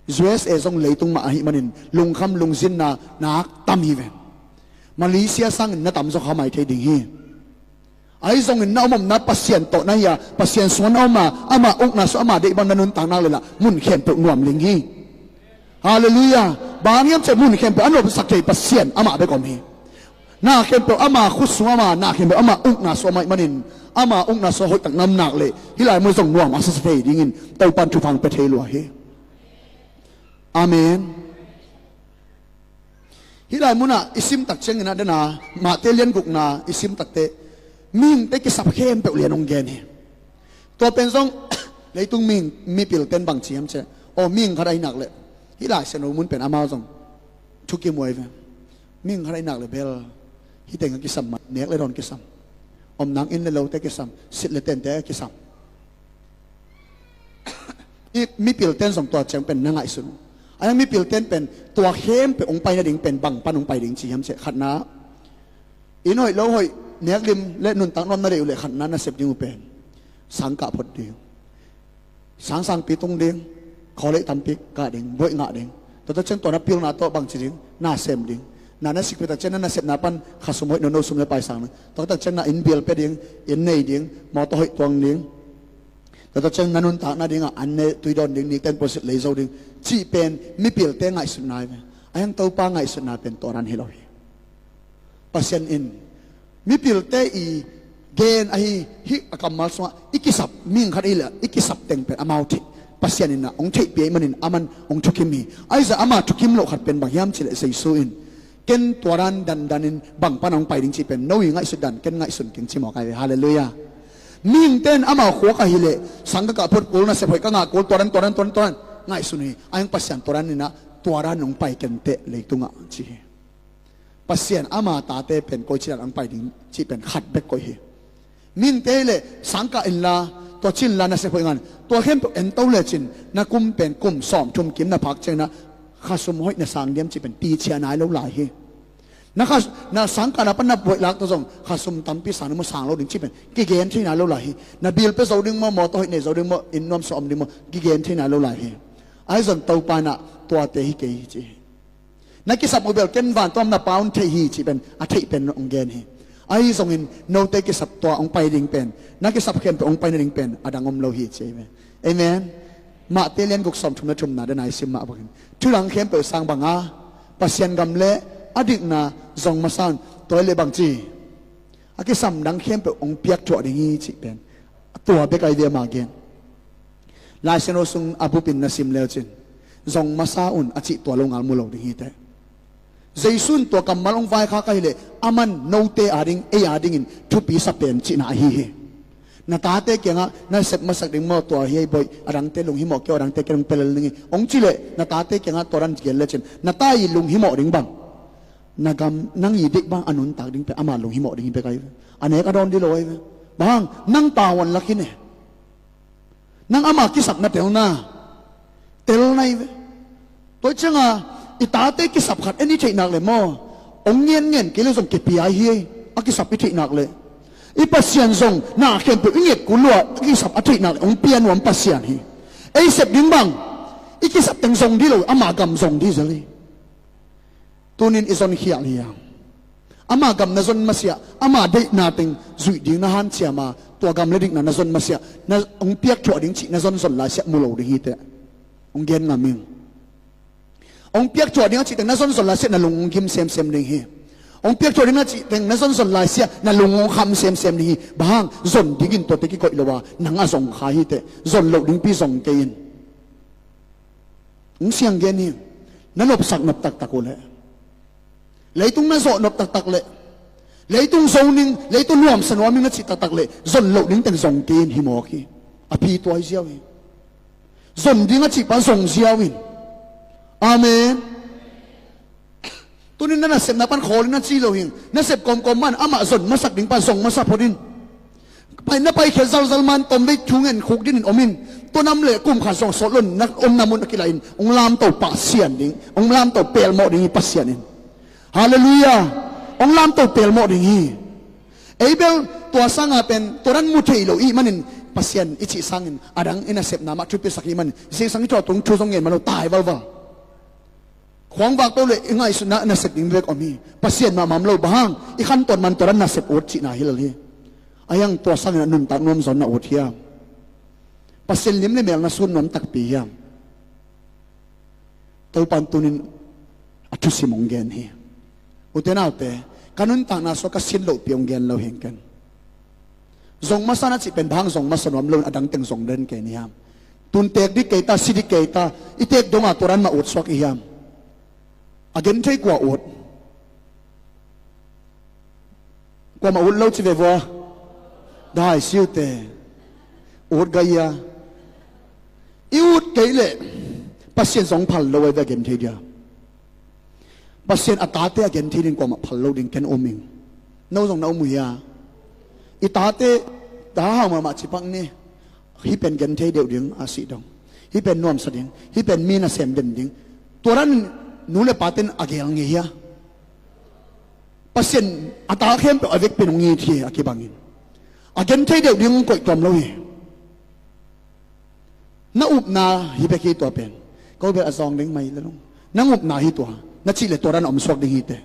U S A zong leitung mah ahih manin lungkham lungzinna nak tam hi ve. Malaysia sangin na tam zaw kha mai thei ding hi. Ahi zongin na om omna Pasian tawh na hi a, Pasian sungah na om a, ama ukna sungah ama deih bang na nuntak nak leh lah mun khempeuh nuam ding hi. Halleluiah. Bang hang hiam cih leh mun khempeuh a nuamsak thei Pasian amah bek om hi. Na khempeuh ama khut sungah om a, na khempeuh ama ukna sungah om ahih manin ama ukna sungah hoihtak na om nak leh hih lai mun zong nuam a sasa thei dingin Topan thupha hong pia thei lua hi. Amen. Hih lai munah i sim tak ciangin a dena Matthai lian gukna i sim takteh mihingte kisap khempeuh lian hong gen hi. Tua pen zong leitung mihing, mipilten bang ci hiam cih leh, aw, mihing khat ahih nak leh, hih Lai Siangtho mun pen amau zong thukim uh ahi ve. Mihing khat ahih nak leh bel hih teng a kisam mah, nek le dawn kisam, om nang inn le lote kisam, sit le tente kisam. I mipilten zong tua ciang pen na ngaihsun uh. A yang mipilten pen tua khempeuh hong pai nading pen bang pan hong pai ding ci hiam cih leh, khatna, inn hoih lo hoih, nek lim le nuntak nuam na deih uh leh khatna na sep ding uh pen sangkah phot ding, sangsangpi tung ding, khawleih tampi kah ding, buaih ngah ding. Tua tak ciang tua na pilna tawh bangci ding, na sem ding. Na na sikpih tak ciang na nasepna pan khasum hoih nono sum le pai sang ding. Tua tak ciang na inn bill pia ding, inn nei ding, mawtaw hoih tuang ding. Tua tak ciang na nuntak nadingah an ne tui dawn ding, nikten puasit lei zo ding cih pen mipilte ngaihsutna hi ve. A yang Topa ngaihsutna pen tua dan hi lo hi. Pasian in mipilte i gen ahi, hih a kammal sungah i kisap, mihing khat ahih leh i kisap teng pen amau theih, Pasian in ah hong theihpih ahih manin aman hong thukim hi. Ahi zah ama thukim loh khat pen bang hiam cih leh Jesu in, ken tua dan dandanin bang pan hong pai ding cih pen no i ngaihsut dan ken ngaihsun keng ci mawk ahi ve. Halleluiah. Mihingte in amau khua ka hih leh sang ka kah phot kul, nasep hoih ka ngah kul, tua dan, tua dan, tua dan, tua dan ngaihsun hi. A yang Pasian tua dan in ah tua dan hong pai kenteh leitungah ci hi. Pasian ama tate pen koici dan hong pai ding cih pen khat bek koih hi. Mihingte hi leh sangkah inla, tua ci inla, nasep hoih ngah in, tua khempeuh en to lecin na kum pen kum sawmthum kim na phak ciangin ah khasum hoih na sang diam cih pen tichia nai lo lai hi. Na kha, na sangkahna pan na buaih lak tawh zong khasum tampi sang ding maw, sang lo ding cih pen kigen thei nai lo lai hi. Na bill pia zo ding maw, mawtaw hoih nei zo ding maw, inn nuamsa om ding maw, kigen thei nai lo lai hi. Ahi zong Topa in ah tuate hi kei hi ci hi. Na kisap uh bel ken vantung a om na Pa un theih hi cih pen a theih pen hong gen hi. Ahi zongin note kisap tua hong pai ding pen, na kisap khempeuh hong pai nading pen a dang om lo hi ci hi ve. Amen. Mahte lian guk sawmthum le thumna dan a i sim mah bangin, thudang khempeuh sang banga Pasian gam le a dikna zong masa un. Tua hi leh bangci, a kisam dang khempeuh hong piakthuah ding hi cih pen tua bek ahi ve ama gen. Lai Siangtho sung a bupin na sim lecin, zong masa un a cih tua lo ngal mu lo ding hi teh. Jesu in tua kammal hong vaikhak ahih leh aman note ading, ei adingin thupi sa pen cihna ahi hi. Na tate kiangah na sep masak ding maw, tua hi ei bawi, a dangte lunghimawh kei un, a dangte ken hong pia lel ning hi hong cih leh na tate kiangah tua dan gen lecin na ta i lunghimawh ding bang, na gam nang i deih bang a nuntak ding pen ama lunghimawh ding hi bek ahi ve. A nek a dawn ding lo ahi ve. Bang hang, nang tavuan lak hi ne. Nang ama kisap na tel na, tel na hi ve. Tua ciangin i tate kisap khat en i theih nak leh maw, hong ngen ngen kei leh zong kipia hi. A kisap i theih nak leh i Pasian zong na khempeuh i nget kul lua, a kisap a theih nak leh hong pia nuam Pasian hi. Ei sep ding bang, i kisap teng zong ding lo, ama gam zong ding zel hi. Tunin i zonkhial hi a, ama gam na zon masiah, ama deihna teng zuih ding na hanciam a, tua gam le dikna na zon masiah, na hong piakthuah ding cih na zonzon laisiah mu lo ding hi teh. Hong gen ngam ing. Hong piakthuah ding a cih teng na zonzon laisiah na lung hong gim semsem ding hi. Hong piakthuah ding a cih teng na zonzon laisiah na lung hong kham semsem ding hi. Bang hang, zon dingin tuate kikoih lo a, nang a zong kha hi teh. Zon loh dingpi zong kei in. Hong siang gen hi. Na nopsak nop taktak uh leh, leitung na zawh nop taktak leh, leitung zo ning, leitung nuamsa nuam ning na cih taktak leh, zon loh ning teng zong kei in, hi mawk hi. A phi tuai ziau hi. Zon ding a cihpa zong ziau in. Amen. Tunin na nasepna pan khawl in a ci lo hing. Nasep kawmkawm man amah zon masak ding pan zong masa phot in. Pai na paikhia zalzal man tawmvei thu ngen khuk dinin om in. Tua nam le kum khat zong sawt lo in na omna mun a kilah in hong lamto Pasian ding, hong lamto pelmawh ding hi Pasian in. Halleluiah. Hong lamto pelmawh ding hi. Ei bel tua sanga pen tua dan mu thei lo i hih manin Pasian i cih sangin a dang i nasepna mah thupisak i hih manin zingsang i thuah tung thu zong ngen man lo tai valval. Khuang vak peuh le i ngaihsutna nasep ding vek om hi. Pasian mahmah om lo, bang hang i khantawn man tua dan nasep ut cihna hi lel hi. A hiang tua sangin a nuntak nuam zaw na ut hiam? Pasian lim le mel na sun nuam takpi hiam? Topan tunin a thusim hong gen hi. Ute naute, ka nuntakna sua ka sin lohpi hong gen lo hing ken. Zong masa na cih pen bang hang zong masa nuam lo in a dang teng zong den kei ni hiam? Tun tek dik kei ta, si dik kei ta, i tek donga tua dan mah ut suak i hiam? A gen thei kua ut? Kuamah ut lo ci ve vua. Dai siute ut gai a. I ut kei leh Pasian zong phal lo ai ve a gen thei dia. Pasian a tate a gen thei ding kuamah phal lo ding ken um ing. No zong na um uh hia? I tate ta hau mahmah cipak ni. Hih pen gen thei deuh ding a sih dong. Hih pen nuamsa ding. Hih pen mi nasem den ding. Tua dan nu le paten a gel ngei hia? Pasian a ta khempeuh a vekpi in hong it hi a kibangin. A gen thei deuh ding hong koih tuam lo hi. Na upna hi bek hi tua pen. Ko bel a zawng ding mai le lung. Nang upna hi tua. Na cih le tua dan a om suak ding hi te.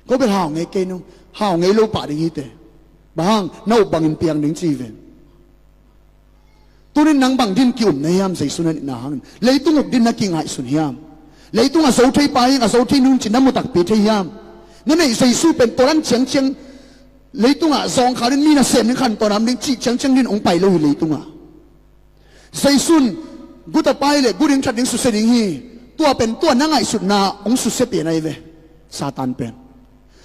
Ko bel hau ngei kei nung. Hau ngei lo pah ding hi te. Bang hang na up bangin piang ding ci ven. Tunin nang bang din ki-um na hiam Jesu na neihna hangin? Leitung uk din na kingaihsun hiam? Leitung a zo thei pa hi, a zo thei nung cin na mu takpi thei hiam? Na neih Jesu pen tua dan ciangciang leitungah zawngkhal in mi nasem ding khantawn a om ding cih ciangciang din hong pai lo hi leitungah. Jesu in guta pai le gu ding that ding susia ding hi. Tua pen tua na ngaihsutna hong susia pen ahi ve. Satan pen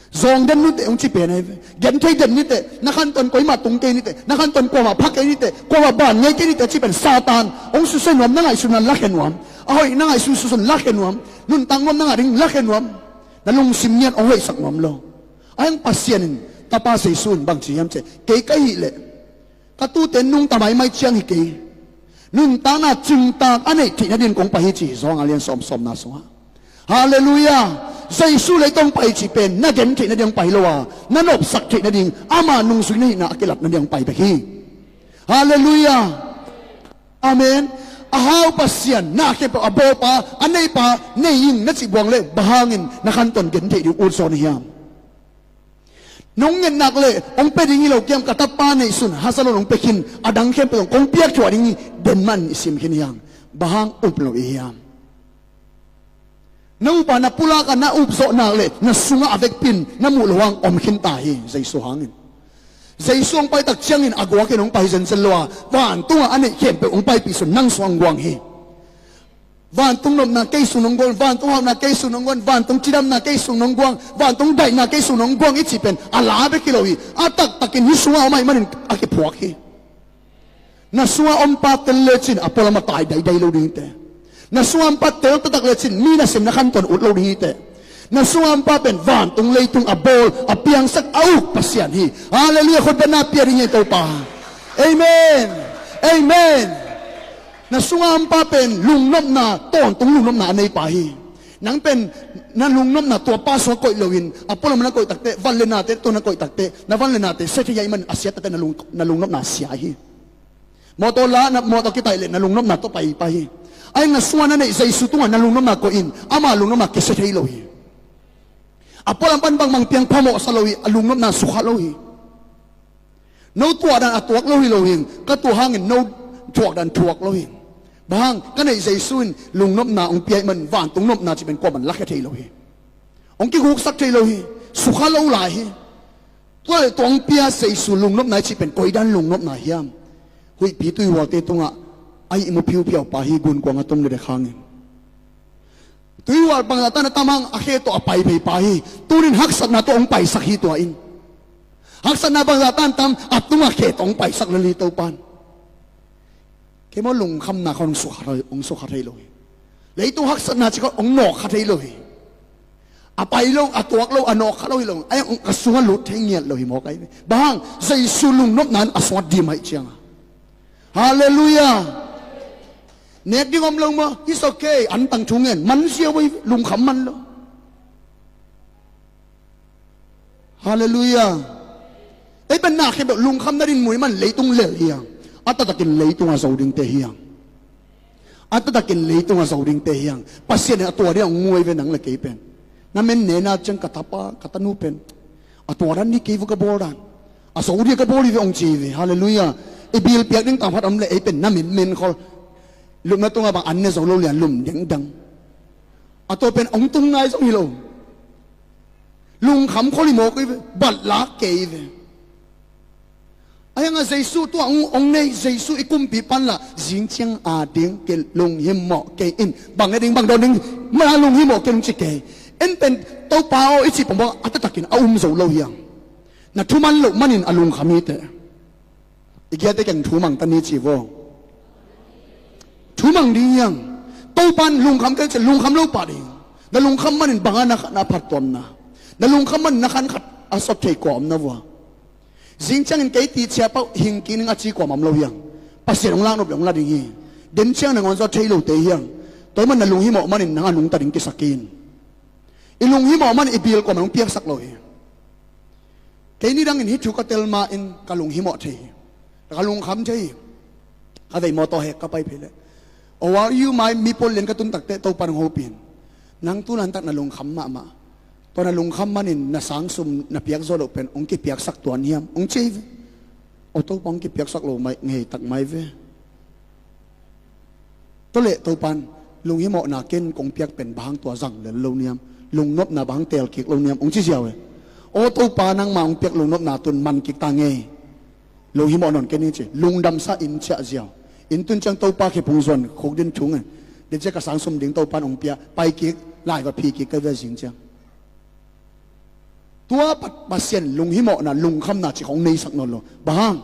zawng den niteh hong ci pen ahi ve. Gen thei den niteh, na khantawn koimah tung kei niteh, na khantawn kuamah pha kei niteh, kuamah ban ngei kei niteh ci pen Satan hong susia nuam, na ngaihsutna lakhia nuam. A hoih na ngaihsun susun lakhia nuam. Nuntak nuam na ngah ding lakhia nuam. Na lungsim ngiat hong hoihsak nuam lo. A hiang Pasian in, Tapa Jesu in bang ci hiam cih leh, kei ka hih leh ka tute nungta maimai ciang hi kei. Nuntakna cingtak a neih theih nadin kong pai hi ci hi. Zawng a lian sawm sawmna sungah. Halleluiah. Jesu lei tawh hong pai cih pen na gen theih nading hong pai lo a, na nopsak theih nading, ama nungzui na hihna a kilat nading hong pai bek hi. Halleluiah. Amen. A hau Pasian, na khempeuh a bawlpa, a neipa nei ing na cih buang le bang hangin na khantawn gen theih ding ut zaw na hiam? Nong ngetnak le hong pia ding hi lo kiam, ka tapa neihsun haza lo nong pia khin, a dang khempeuh zong kong piak thuah ding hi, den man i sim khin hiam? Bang hang up lo i hiam? Na upa na pulak a na up zawhnak le na sungah a vekpin na muh lo hang om khin ta hi. Jesu hangin, Jesu hong pai tak ciangin a guakin hong pai zenzen lo a, vantungah a neih khempeuh hong paipih sun nang sungah hong guang hi. Vantung nopna kei sung nong guang, vantung hauhna kei sung nong guang, vantung cidamna kei sung nong guang, vantung daihna kei sung nong guang i cih pen a la bek hi lo hi. A taktakin hih sungah om ahih manin a kiphuak hi. Na sungah om pa tel lecin a pualam a tai daidai lo ding hi te. Na sungah om pa tel taktak lecin mi nasem na khantawn ut lo ding hi te. Na sungah om pa pen vantung leitung a bawl a piangsak a uk Pasian hi. Halleluiah. Khut beng na pia ding hi Topa. Amen. Amen. Na sungah om pa pen lungnopna, tawntung lungnopna a nei pa hi. Nang pen na lungnopna tua pa sungah koih loin a pualam na koih takte, van le nate tua na koih takte, na van le nate sia thei ahih manin a sia takte na lung, na lungnopna sia hi. Mawtaw la, na mawtaw kitaih le na lungnopna tua pai pa hi. Ahi na sungah na neih Jesu tungah na lungnopna koih in ama lungnopna kisia thei lo hi. A pualam pan bangbang piang phamawhsa lo hi, a lungnopna sukha lo hi. No tuahdan a tuak lo hi lo hing, ka tuah hangin no thuakdan thuak lo hing. Bang hang, ka neih Jesu in lungnopna hong pia ahih man vantung nopna cih pen kuaman lakhia thei lo hi. Hong kikhuksak thei lo hi. Sukha lo lai hi. Tua le tua hong pia Jesu lungnopna i cih pen koidan lungnopna hiam? Huihpi tuihualte tungah a ihmu phiuphiau pa hi, gunkuang a tung dekdek hangin. Tuihual bangzah tan a tam hang a khe tawh a pai phei pa hi. Tunin haksatna tawh hong paisak hi tua in. Haksatna bangzah tan tam a tungah khe tawh hong paisak lel hi Topan. Kei maw lungkhamna khawng hong sukha thei, hong sukha thei lo hi. Leitung haksatna ci khawng hong nawk kha thei lo hi. A pai lo, a tuak lo, a nawk kha lo hi lo. Ai, hong ka sungah lut thei ngiat lo hi maw kai ve. Bang hang, Jesu lungnopna in a sungah dim ahih cianga. Halleluiah. Nek ding om lo maw? It's okay. An tang thu ngen. Man sia voi, lungkham man lo. Halleluiah. Ei pen na khempeuh lungkham na din muih man leitung lel hiang. A taktakin leitung a zo dingte hiang. A taktakin leitung a zo dingte hiang. Pasian in a tua ding a hong muai ve nang le kei pen. Na men nena ciang ka tapa, ka tanu pen. A tua dan ni kei vu ka bawl dan. A zo ding ka bawl hi ve hong ci hi ve. Halleluiah. I bil piak ding tangphat om le ei pen na men men khol. Lupna tungah bang an ne zo lo lian lum dengdang. A tua pen hong tung nai zong hi lo. Lungkham khol hi mawk hi ve, bat lak kei hi ve. A hiangah Jesu tua hong, hong nei, Jesu i kumpipa in lah, zing ciang a ding kei lunghimawh kei in, bang e ding, bang dawn ding, mah lunghimawh kei in hong ci kei. En pen, Topa aw i cih pongpong a taktakin a um zo lo hiang. Na thuman loh manin a lungkham hi teh. I giate keng thumang ta ni ci vo. Thumang ding hiang. Topan lungkham kei ci lungkham lo pah ding. Na lungkham manin banga na khat na phattuamna. Na lungkham manin na khan khat a sot thei kua om na vua. Zing ciangin kei ti cia pau hing kik ning a ci kua om lo hiang. Pasian hong laknop le hong la ding hi. Den ciang nangawn zaw thei lote hiang. Tua man na lunghimawh manin nang a nungta ding kisak in. I lunghimawh manin i bil kua man hong piaksak lo hi. Kei nidangin hih thu ka tel ma-in ka lunghimawh thei hi. Ka lungkham thei hi. Ka vei mawtaw hek ka pai phei leh, "Oh, are you my?" Mi pawl lian ka tun takteh Topa nang hopih in. Nang tu lantak na lungkham mahmah. Tua na lungkham manin na sangsum na piak zo loh pen hong kipiaksak tuan hiam? Hong ci hi ve. "Oh, Topa hong kipiaksak lo mai, ngei tak mai ve." Tua leh Topan, lunghimawhna ken kong piak pen bang hang tua zang lel lo niam, lungnopna bang hang teel kik lo niam, hong ci ziau e. Aw Topa, nangma hong piak lungnopna tun man kik ta ngei. Lunghimawh nawn ken hi ci, lungdamsa in ciah ziau. In tun ciang Topa khe phung zuan khuk din thung e. Din ciah ka sangsum ding Topan hong pia, pai kik, lai va phi kik ka ve zing ciang. Tua Pasian lunghimawhna, lungkhamna cih khong neisak nawn lo. Bang hang?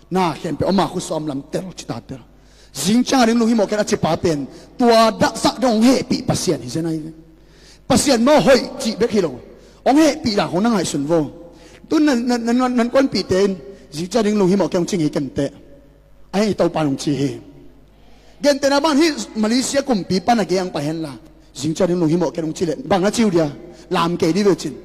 Na khempeuh ama khut sawm lam tel cita tel. Zing ciang a ding lunghimawh ken a cipa pen tua dahsak dong hong hehpih Pasian hi zen ahi ve. Pasian maw hoih cih bek hi lo. Hong hehpih dan khong na ngaihsun vo. Tu nan, nan, nan, nan kuanpihte in zing ciang a ding lunghimawh ken hong cing hi kenteh. Ahi Topa nong ci hi. Gentehna ban hih Malaysia kumpipa na gei ang pai henla, zing ciang ding lunghimawh ken hong ci leh bang na ci uh dia? Lam kei dih ve cin.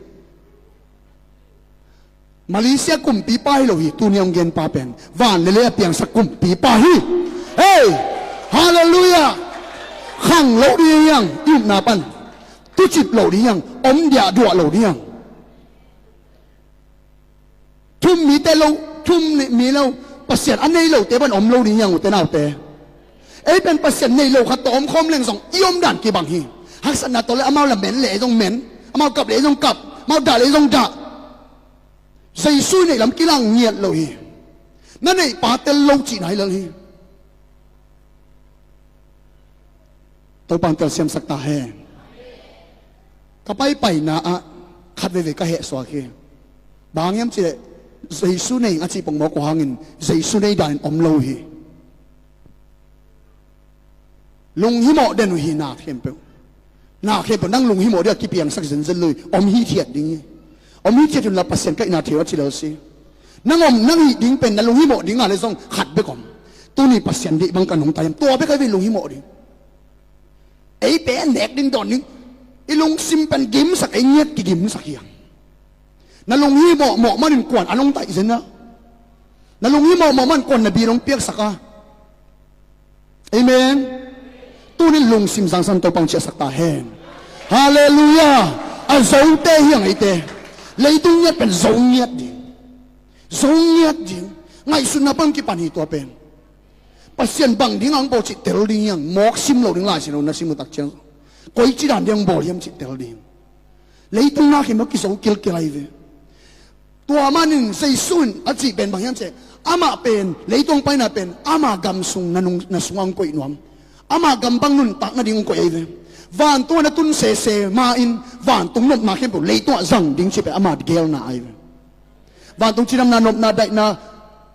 Malaysia kumpipa hi lo hi, tuni hong genpa pen van le lei a piangsak kumpipa hi. Hei! Halleluiah! Khang lo dih hiang, i upna pan tucip lo dih hiang, om diahduah lo dih hiang. Thum mite lo, thum mi lo, Pasian a nei lote ban om lo ding hiang ute naute. Ei pen Pasian nei lo khat tawh om khawm leng zong i om dan kibang hi. Haksatna tawh le amau la men le ei zong men, amau kap le ei zong kap, amau dah le ei zong dah. Jesu i neih lam kilang ngiat lo hi. Na neih pa tel lo cihna hi lel hi. Topa in telsiamsak ta hen. Ka paipaina ah khat veivei ka hehsuak hi. Bang hiam cihleh Jesu nei a cih pongmawk uh hangin Jesu nei danin om lo hi. Lunghimawh den uh hi na khempeuh. Na khempeuh nang lunghimawh ding a kipiangsak zenzen lo hi. Om hithiat ding hi. Om hithiat unla Pasian kaihna thei uh a ci lel si. Nang om nang hih ding pen na lunghimawh ding a le zong khat bek om. Tuni Pasian deih bang ka nungta hiam? Tua bek a vei lunghimawh ding. Ei pen nek ding dawn ding. I lungsim pen gimsak ei ngiat kigimsak hiam? Na lunghimawh mawh manin kuan a nungtaih zen a. Na lunghimawh mawh man kuan na bil hong piaksak a. Amen. Tunin lungsim zangsan Topa hong ciahsak ta hen. Halleluiah. A zote hiang eite. Leitung ngiat pen zo ngiat ding. Zo ngiat ding. Ngaihsutna pan kipan hi tua pen. Pasian bang ding ang bawl cih tel ding hiang. Mawk sim lo ding lai sim lo na sim uh tak ciang. Koi ci dan ding ang bawl hiam cih tel ding. Leitung na khim a kizo kilkel ahi ve. Tua manin Jesu in a cih pen bang hiam cih, amah pen leitung paina pen ama gam sung na nung, na sung ang koih nuam. Ama gam bang nuntak nading ang koih ahi ve. Vantung ah na tun sese ma-in vantung nopna khempeuh leitungah zang ding cih pen ama gelna ahi ve. Vantung cidamna, nopna, daihna,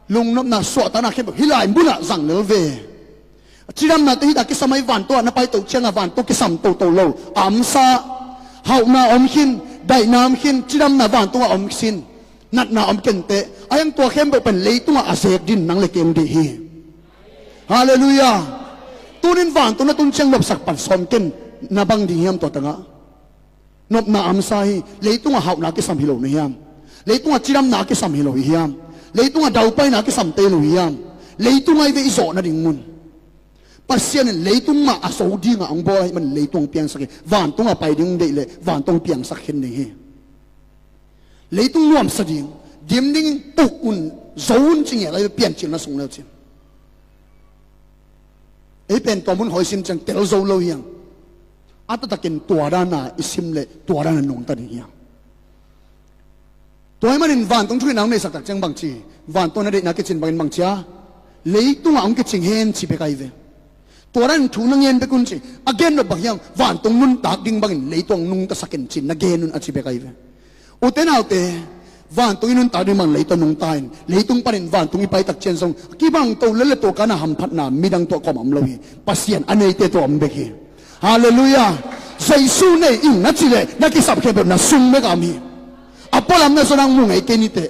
lungnopna, suahtakna khempeuh hih lai munah zang lel ve. Cidamnate hih tak kisam ahi, vantungah na paito ciangah vantung kisam toto lo. A amsa, hauhna om khin, daihna om khin, cidamna vantungah om khin, natna om kenteh. A hiang tua khempeuh pen leitungah a zek din nang le keng dih hi. Halleluiah. Tunin vantung na tun ciang nopsak pan sawm ken, na bang ding hiam tua tangah? Nopna amsa hi. Leitungah hauhna kisam hi lo na hiam? Leitungah cidamna kisam hi lo hi hiam? Leitungah daupaina kisam te lo hi hiam? Leitung ahi ve i zawh nading mun. Pasian in leitung mah a zo dingah hong bawl ahih manin leitung hong piangsak hi. Vantung a pai ding hong deih leh vantung hong piangsak khin ding hi. Leitung nuamsa ding, dim ding, uk un, zo un ci ngel ahi ve, piancil na sung leucin. Ei pen tua mun hawi sin ciang tel zo lo hiang. A taktakin tua dana i sim leh tua dana nungta ding hiang. Tua ahih manin vantung thu in a hong neihsak tak ciang bangci, vantung na deihna kicin bangin bangci a, leitungah hong kicing hen ci bek ahi ve. Tua danin thu na ngen bek un ci. A gen nop bang hiam? Vantung nuntak ding bangin leitung nungtasak in cin na gen un a ci bek ahi ve. Ute naute, vantung i nuntak ding bangin leitung nungta in, leitung panin vantung i paitak ciang zong kibang to lel le tua kana hamphatna midang tua kawm a om lo hi. Pasian a neite tua om bek hi. Halleluiah. Jesu nei ing na ci leh na kisap khempeuh na sung bek a om hi. A pualam na zon hang mu ngei kei niteh.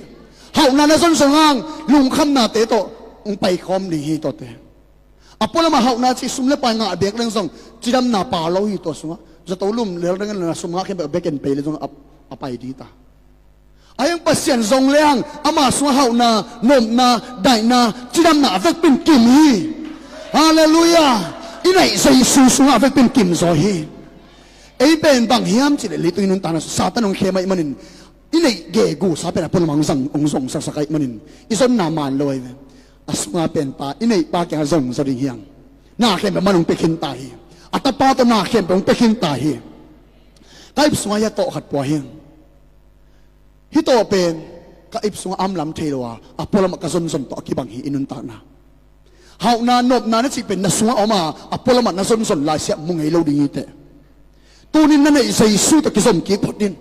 Hauhna na zonzon hang lungkhamnate tawh hong paikhawm ding hi tuate. A pualamah hauhna cih sum le pai ngah bek leng zong cidamna pha lo hi tua sungah. Zato lum lel dengin na sum ngah khempeuh bek in pei le zong a, a pai ding ta. A hiang Pasian zong le hang ama sungah hauhna, nopna, daihna, cidamna a vekpin kim hi. Halleluiah. I neih Jesu sungah a vekpin kim zaw hi. Ei pen bang hiam cih leh leitung i nuntakna Satan hong khem ahih manin i neih gegu sa pen a pualamah hong zong, hong zong saksak ahih manin i zonna man lo ahi ve. A sunga pen pa, i neih pa kiangah zong zaw ding hiang. Na khempeuh man hong pia khin ta hi. A tapa tawh na khempeuh hong pia khin ta hi. Ka ip sungah hia tawh khat pua hiang. Hih tawh pen ka ip sungah a om lam thei lo a, a pualamah ka zonzon tawh a kibang hi i nuntakna. Hauhna, nopna na cih pen na sungah om a, a pualamah na zonzon laisiah mu ngei lo ding hiteh. Tunin na neih Jesu tawh kizom kik phot in.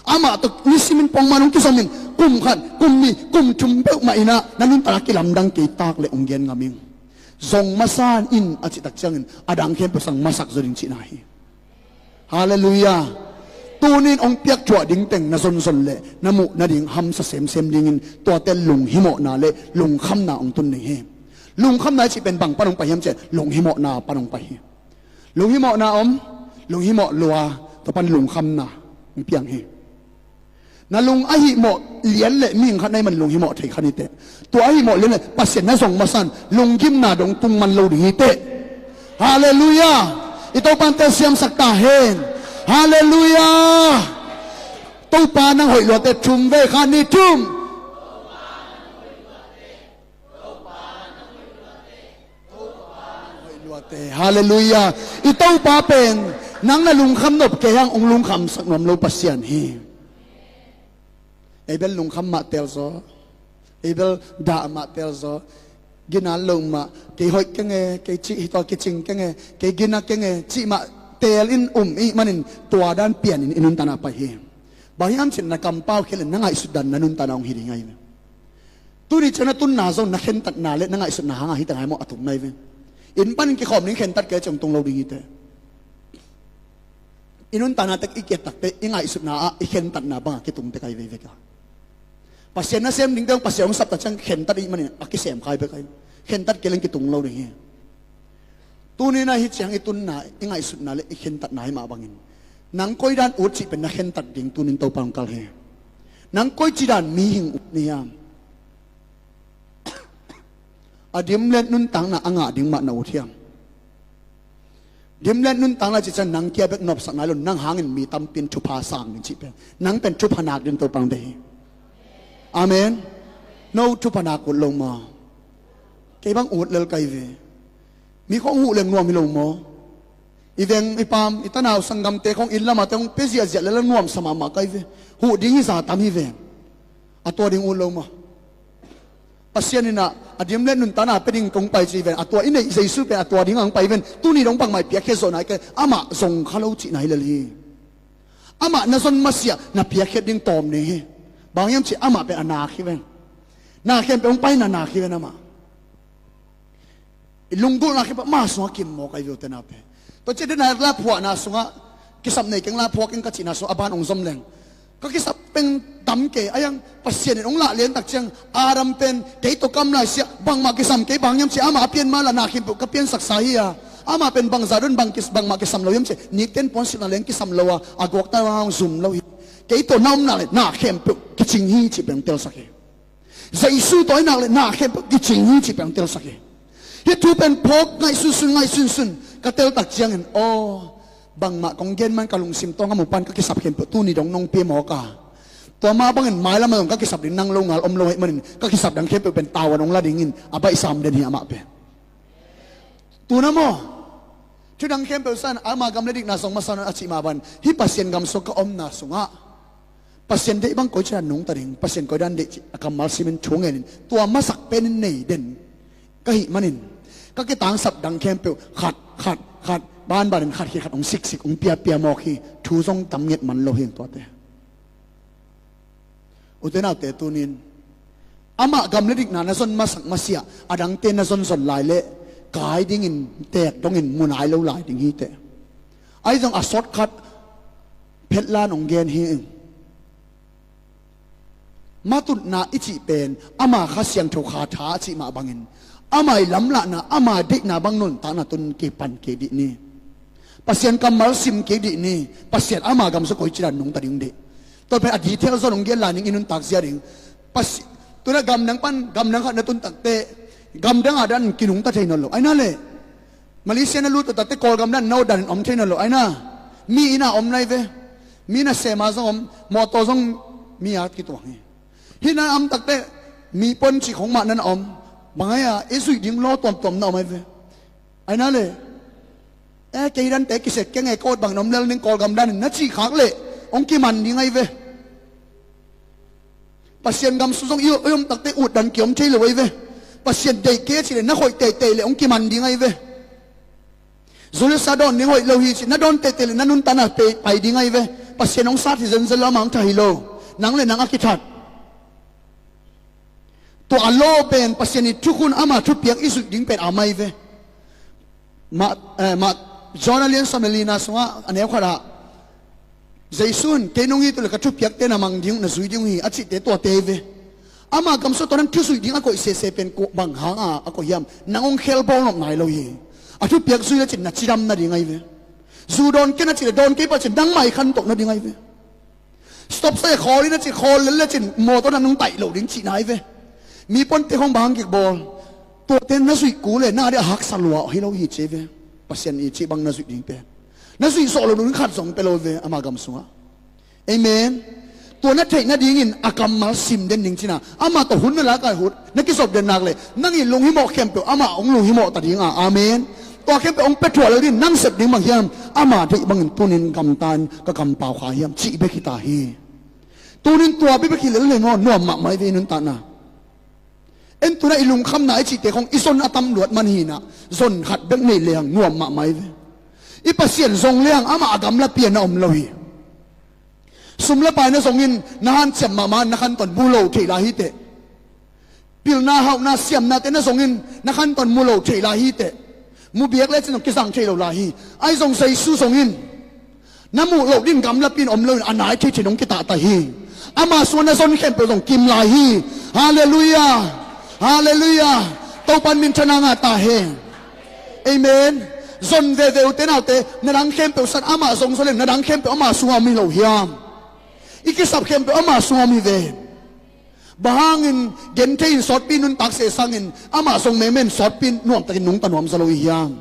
Amah tawh nisimin pongman hong kizom in, kum khat, kum nih, kum thum peuhmah in ah na nuntakna kilamdang kei tak leh hong gen ngam ing. Zong masa in a cihtak ciangin a dang khempeuh sang masak zaw ding cihna hi. Halleluiah. Tunin hong piak thuah ding teng na zonzon leh na muh nading hamsa semsem dingin tuate lunghimawhna le lungkhamna hong tun ding hi. Lungkhamna i cih pen bang pan hong pai hiam cih leh lunghimawhna pan hong pai hi. Lunghimawhna om, lunghimawh lua, tua pan lungkhamna hong piang hi. Na lung a hihmawh lian leh mihing khat na hih man lunghimawh thei kha niteh. Tua a hihmawh lian leh Pasian na zong masan lunggimna dong tung man lo ding hiteh. Halleluiah. I Topa in telsiamsak ta hen. Halleluiah. Topa nang hoih luate thum vei, khat, nih, thum. Halleluiah. I Topa pen nang na lungkham nop kei hang hong lungkhamsak nuam lo Pasian hi. Ei bel lungkham mah tel zaw. Ei bel dah mah tel zaw. Ginat lo mah, kei hoih kenge, kei cih hi tawh kicing kenge, kei gina kenge cih mah tel in um i hih manin tua dan pianin i nuntakna pai hi. Bang hiam cih leh na kampau khia leh na ngaihsut dan na nuntakna hong hi ding ahi ve. Tuni ciang na tunna zong na khentatna le na ngaihsutna hangah hi teng ahi maw, a tung nai ve. Inn panin kikhawm ding khentat kei ciang tung lo ding hiteh. I nuntakna tek i kiat takte i ngaihsutna ah i khentatna bangah kitung tek ahi veivek a. Pasian na sem dingte hong Pasian hong sapta ciang khentat i hih manin a kisem khai bek ahi. Khentat kei leng kitung lo ding hi. Tunin ah hih ciang i tunna, i ngaihsutna le i khentatna hi mah bangin nang koi dan ut cih pen na khentat ding tunin Topa hong kal hi. Nang koici dan mihing ut na hiam? A dim le nuntakna a ngah ding mah na ut hiam? Dim le nuntakna cih ciang nang kia bek nopsak nai lo, nang hangin mi tampi in thupha sang ding cih pen nang pen thupha nak ding Topa hong deih hi. Amen. No thupha nak ut lo maw? Kei bang ut lel kai ve. Mi khong huh leng nuam hi lo maw? I veng i pam i tanau sanggamte khong inn lamah te hong pia ziahziah lel a nuamsa mahmah kai ve. Huh ding hi za tam hi ve. A tua ding ut lo maw? Pasian in ah a dim le nuntakna pia ding kong pai ci ven, a tua i neih Jesu pen a tua ding ang pai ven, tuni dong bangmah i piakkhiat zawh nai kei, amah zong kha lo cihna hi lel hi. Amah na zon masiah na piakkhiat ding tawm ding hi. Bang hiam cih amah pen a nak hi ven. Na khempeuh hong paina nak hi ven amah. I lunggulhna khempeuh ama sungah kim mawk ahi ve ute naute. Tua ciah dena la phuahna sungah kisap nei keng, la phuak keng ka cihna sungah a ban hong zom leng, ka kisap peng tam kei a, hiang Pasian in hong lah lian tak ciang Adam pen kei tawh kam lai siah, bangmah kisam kei, bang hiam cih amah a pian ma la na khempeuh ka piansaksa hi a, amah pen bangzah don bang kis-, bangmah kisam lo hiam cih nikten puansilhna leng kisam lo a, a guakta hong zum lo hi. Kei tawh na om nak le na khempeuh kicing hi cih pen hong telsak hi. Jesu tawh i nak le na khempeuh kicing hi cih pen hong telsak hi. Hih thu pen phawk ngaihsunsun ngaihsunsun ka teltak ciangin, aw, bangmah kong gen man ka lungsim tawng a mu pan ka kisap khempeuh tuni dong nong pia mawk a, tua mah bangin mailam a zong ka kisap ding nang lo ngal om lo ahih manin ka kisap dang khempeuh pen tavuan hong la dingin a baihsam den hi amah pen. Tuna maw? Thudang khempeuh san ama gam le dikna zong masa un a cih mah bang hih Pasian gam sung ka omna sungah Pasian deih bang koici dan nungta ding, Pasian koi dan deih cih a kammal simin thu ngenin tua masak penin nei den ka hih manin ka kitangsap dang khempeuh khat khat khat banbanin khat khit khat hong siksik hong piapia mawk hi. Thu zong tam nget man lo hi tuate. Ute naute tunin amah gam le dikna na zon masak masiah a dangte na zonzon lai leh kai dingin teek dongin mu nai lo lai ding hi teh. Ahi zong a sawt khat phetlan hong gen hi. Matutna i cih pen ama Kha Siangtho kha tha a cih mah bangin ama i lamlahna ama deihna bang nuntakna tun kipan kei dih ni. Pasian kammal sim kei dih ni. Pasian ama gam sung koici dan nungta ding dih. Tua pen a detail zon hong gen lai ning i nuntak zia ding. Pasi-, tuna gamdang pan gamdang khat na tun takte gamdang a dan kinungta thei nawn lo aina le. Malaysia na lut uh takte Kawlgam dan na ut danin om thei nawn lo aina. Mi ina om nai ve. Mi na sema zong om, mawtaw zong mi a kituang hi. Hih na om takte mi pon cik hong mah na na om. Bang ai a i zuih ding law tuamtuam na om ai ve. Aina le, e kei dante kisek keng e ka ut bangin om lel ning Kawlgam danin na cih khak leh hong kiman ding ai ve. Pasian gam sung zong i om takte ut dan kiom thei lo ai ve. Pasian deih kei a cih leh na hoih teitei leh hong kiman ding ai ve. Zu le sa dawn ding hoih lo hi cih na dawn teitei leh na nuntakna pai ding ai ve. Pasian hong sat hi zenzen lo, amah hong that hi lo. Nang le nang a kithat. Tua a law pen Pasian i thukhun ama thupiak i zuih ding pen a mai ve. Mah, eh, mah, John a lian sawm le lina sungah a neu khatah Jesu in kei nong it uh le ka thupiakte na mang ding uh na zui ding uh hi a cihte tuate hi ve. Ama gam sung tawh nan thuzuih ding a koih sese pen bang hanga a koih hiam? Nang hong khelbawl nop nai lo hi. A thupiak zui le cin na cidam nading ahi ve. Zu dawn ken a cih le dawn kei pah cin nangmah i khantoh nading ahi ve. Stop sai khawl in a cih khawl lel le cin mawtaw na nung taih lo ding cihna ahi ve. Mi ponte khong bang kik bawl. Tuate na zuih kul le na dih a haksa lua hi lo hi ci ve. Pasian i cih bang na zuih ding pen na zuih zawh lo ding khat zong pe lo ve ama gam sungah. Amen. Tua na theih nadingin a kammal sim den ding cina amah tawh hun na lakai hun na kizop den nak le nang i lunghimawh khempeuh amah hong lunghimawh ta dinga. Amen. Tua khempeuh hong pia thuah lo ding nang sep ding bang hiam? Ama theih bangin tunin gamta in ka kampau kha hiam cih bek hita hi. Tunin tua bek hi lel le maw nuam mahmah i ve i nuntakna. En tuna i lungkhamna i cihte khong i zon a tam luat man hinah zon khat bek nei lehang nuam mahmah i ve. I Pasian zong lehang amah a gamla pian a om lo hi. Sum le pai na zongin na hanciam mahmah na khantawn mu lo thei lai hiteh. Pilna hauhna siamnate na zongin na khantawn mu lo thei lai hiteh. Mu biak le cin zong kizang thei lo lai hi. Ai zong Jesu zongin na muh loh ding gamlapi in om loin a nai thei thei nong kitahtai hi. Ama sungah na zon khempeuh zong kim lai hi. Halleluiah. Halleluiah. Topan minthanna ngah ta hen. Amen. Zon veve ute naute na dang khempeuh san amah zong zaw leng na dang khempeuh ama sungah om hi lo hiam? I kisap khempeuh ama sungah om hi ve. Bang hangin genthei in sawtpi nuntak seh sangin amah zong mengmen sawtpi nuamtakin nungta nuam zaw lo hi hiam?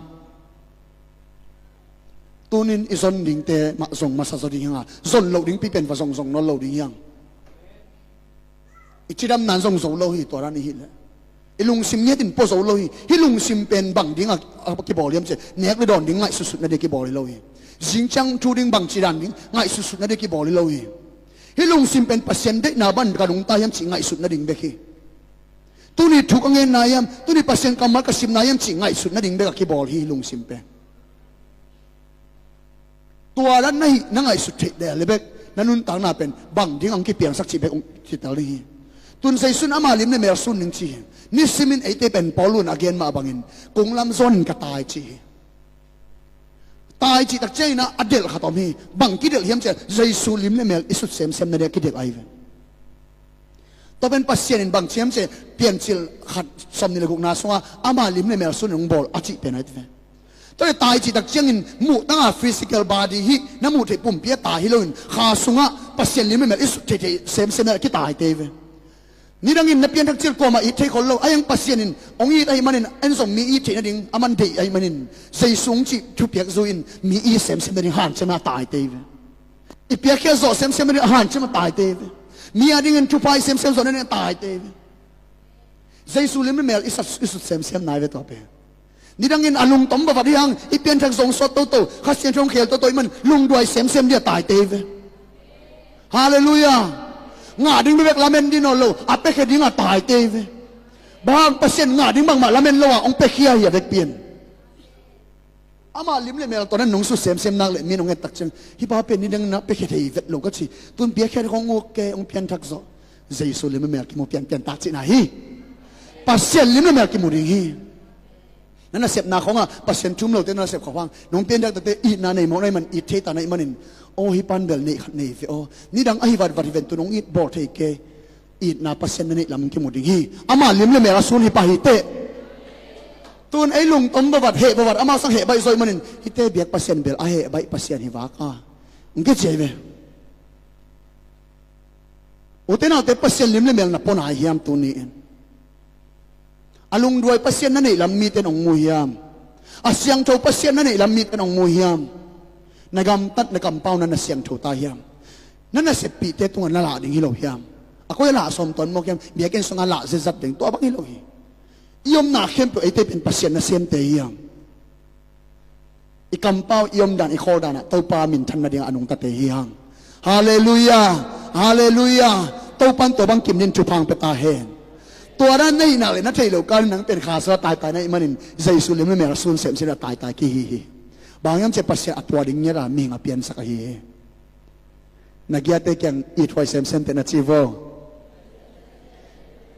Tunin i zon dingte mah zong masa zaw ding hi hang a zon loh dingpi pen va zong zong nawn lo ding hi hang. I cidamna in zong zo lo hi tua dan i hih leh. I lungsim ngiatin pua zo lo hi. Hih lungsim pen bang ding a kibawl hiam ci nek le dawn ding ngaihsutsut nading a kibawl hi lo hi. Zingciang thu ding bangci dan ding ngaihsutsut nading a kibawl hi lo hi. Hih lungsim pen Pasian deihna ban ka nungta hiam cih ngaihsut nading bek hi. Tuni thu ka ngen na hiam, tuni Pasian kammal ka sim na hiam cih ngaihsut nading bek a kibawl hi, lungsim pen. Tua dan na hih na ngaihsut theih deh le bek na nuntakna pen bang ding ang kipiangsak cih bek hong kitel ding hi. Tun Zeisu in ama lim le mel sun ding ci hi. Nisimin eite pen Paul in a gen mah bangin kung lam zawnin ka tai ci hi. Tai cih tak ciangin a delh khat om hi. Bang kidelh hiam ciah, Zeisu lim le mel i sut semsem nading a kidelh ahi ve. Tua pen Pasian in bang ci hiam ciah, Piancil khat sawmnih le gukna sungah ama lim le mel sun hong bawl a cih pen ahi ve. Tua le tai cih tak ciangin muh tanga physical body hi, na muh theih pumpi a tai hi loin kha sungah Pasian lim le mel i sut theithei semsem nading a kitaite hi ve. Nidangin na pianthak cil kuamah it thei khol lo, a hiang Pasian in hong it ahih manin, en zong mi it theih nading a man deih ahih manin, Zeisu hong cih thupiak zu in mi it semsem nading hanciam a taite hi ve. I piakkhiat zawh semsem nading a hanciam a taite hi ve. Mi a dingin thupha i semsem zawh nading a taite hi ve. Zeisu lim le mel i sut, i sut semsem nai ve tua pen. Nidangin a lungtom vavat hi hang, i pianthak zong sawt toto, Kha Siangtho hong khel toto ahih man lungduai semsem ding a taite hi ve. Halleluiah. Ngah ding bek lamen ding nawn lo, a piakhia ding a taite hi ve. Bang Pasian ngah ding bangmah lamen lo a hong piakhia hi a vekpi in. Ama lim le mel tawh na nung sut semsem nak le min hong et tak ciang, hih pa pen nidang na piakhia thei vet lo ka ci. Tun piakhia ding hong uk ke, hong pianthak zawh. Zeisu lim le mel kimu pianpian tak cihna hi. Pasian lim le mel kimu ding hi. Na nasepna khawngah Pasian thu um lote na nasep khawng hang nong pianthak tate itna nei mawk na hih man, it thei ta na hih manin, aw hih pan bel neih khat nei ve aw. Nidang ahi vatvat hi ven, tun hong it bawl thei ke. Itna Pasian na neih lam kimu ding hi. Ama lim le mel a sun hi pah hi teh. Tun ei lungtom vavat, heh vavat, amau sang heh baih zaw hih manin, hihte biak Pasian bel a heh baih Pasian hi vak a, hong kici hi ve. Ute naute, Pasian lim le mel na pua nai hiam tuni in? A lungduai Pasian na neih lam mite in hong mu hiam? A siangtho Pasian na neih lam mite in hong mu hiam? Na gamtat, na kampau na, na siangtho ta hiam? Na naseppihte tungah na lah ding hi lo hiam? A koi a lah sawm tawn mawk hiam? Biakinn sungah lah zetzat ding tua bang hi lo hi. I omna khempeuh eite pen Pasian nasemte hiam? I kampau, i omdan, i khawldan ah Topa minthan nading a nungtate hi hang. Halleluiah. Halleluiah. Topa in tua bang kim ding thupha hong pia ta hen. Tua dan na hih nak le na theih loh kal in nang pen kha sung a taitai na hih manin Zeisu lim le mel a sun semsem a taitai kihi hi. Bang hiam ciah, Pasian a tua ding ngiat a mihing a piansak ahi hi. Na giate kiang ithuai semsem teh na ci vo.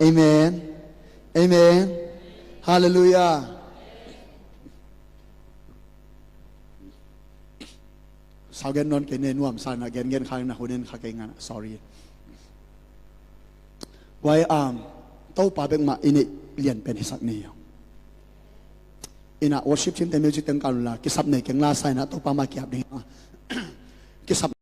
Amen. Amen. Halleluiah. Sau gen nawn kei ne, nuamsa na gen gen kha na hun en kha kei ngan, sorry. Guai, um, Topa bek mah i neih lian pen hisak ni. Ina worship team te music teng kal la, kisap nei keng la sa ina, Topa mah kiap ding. Kisap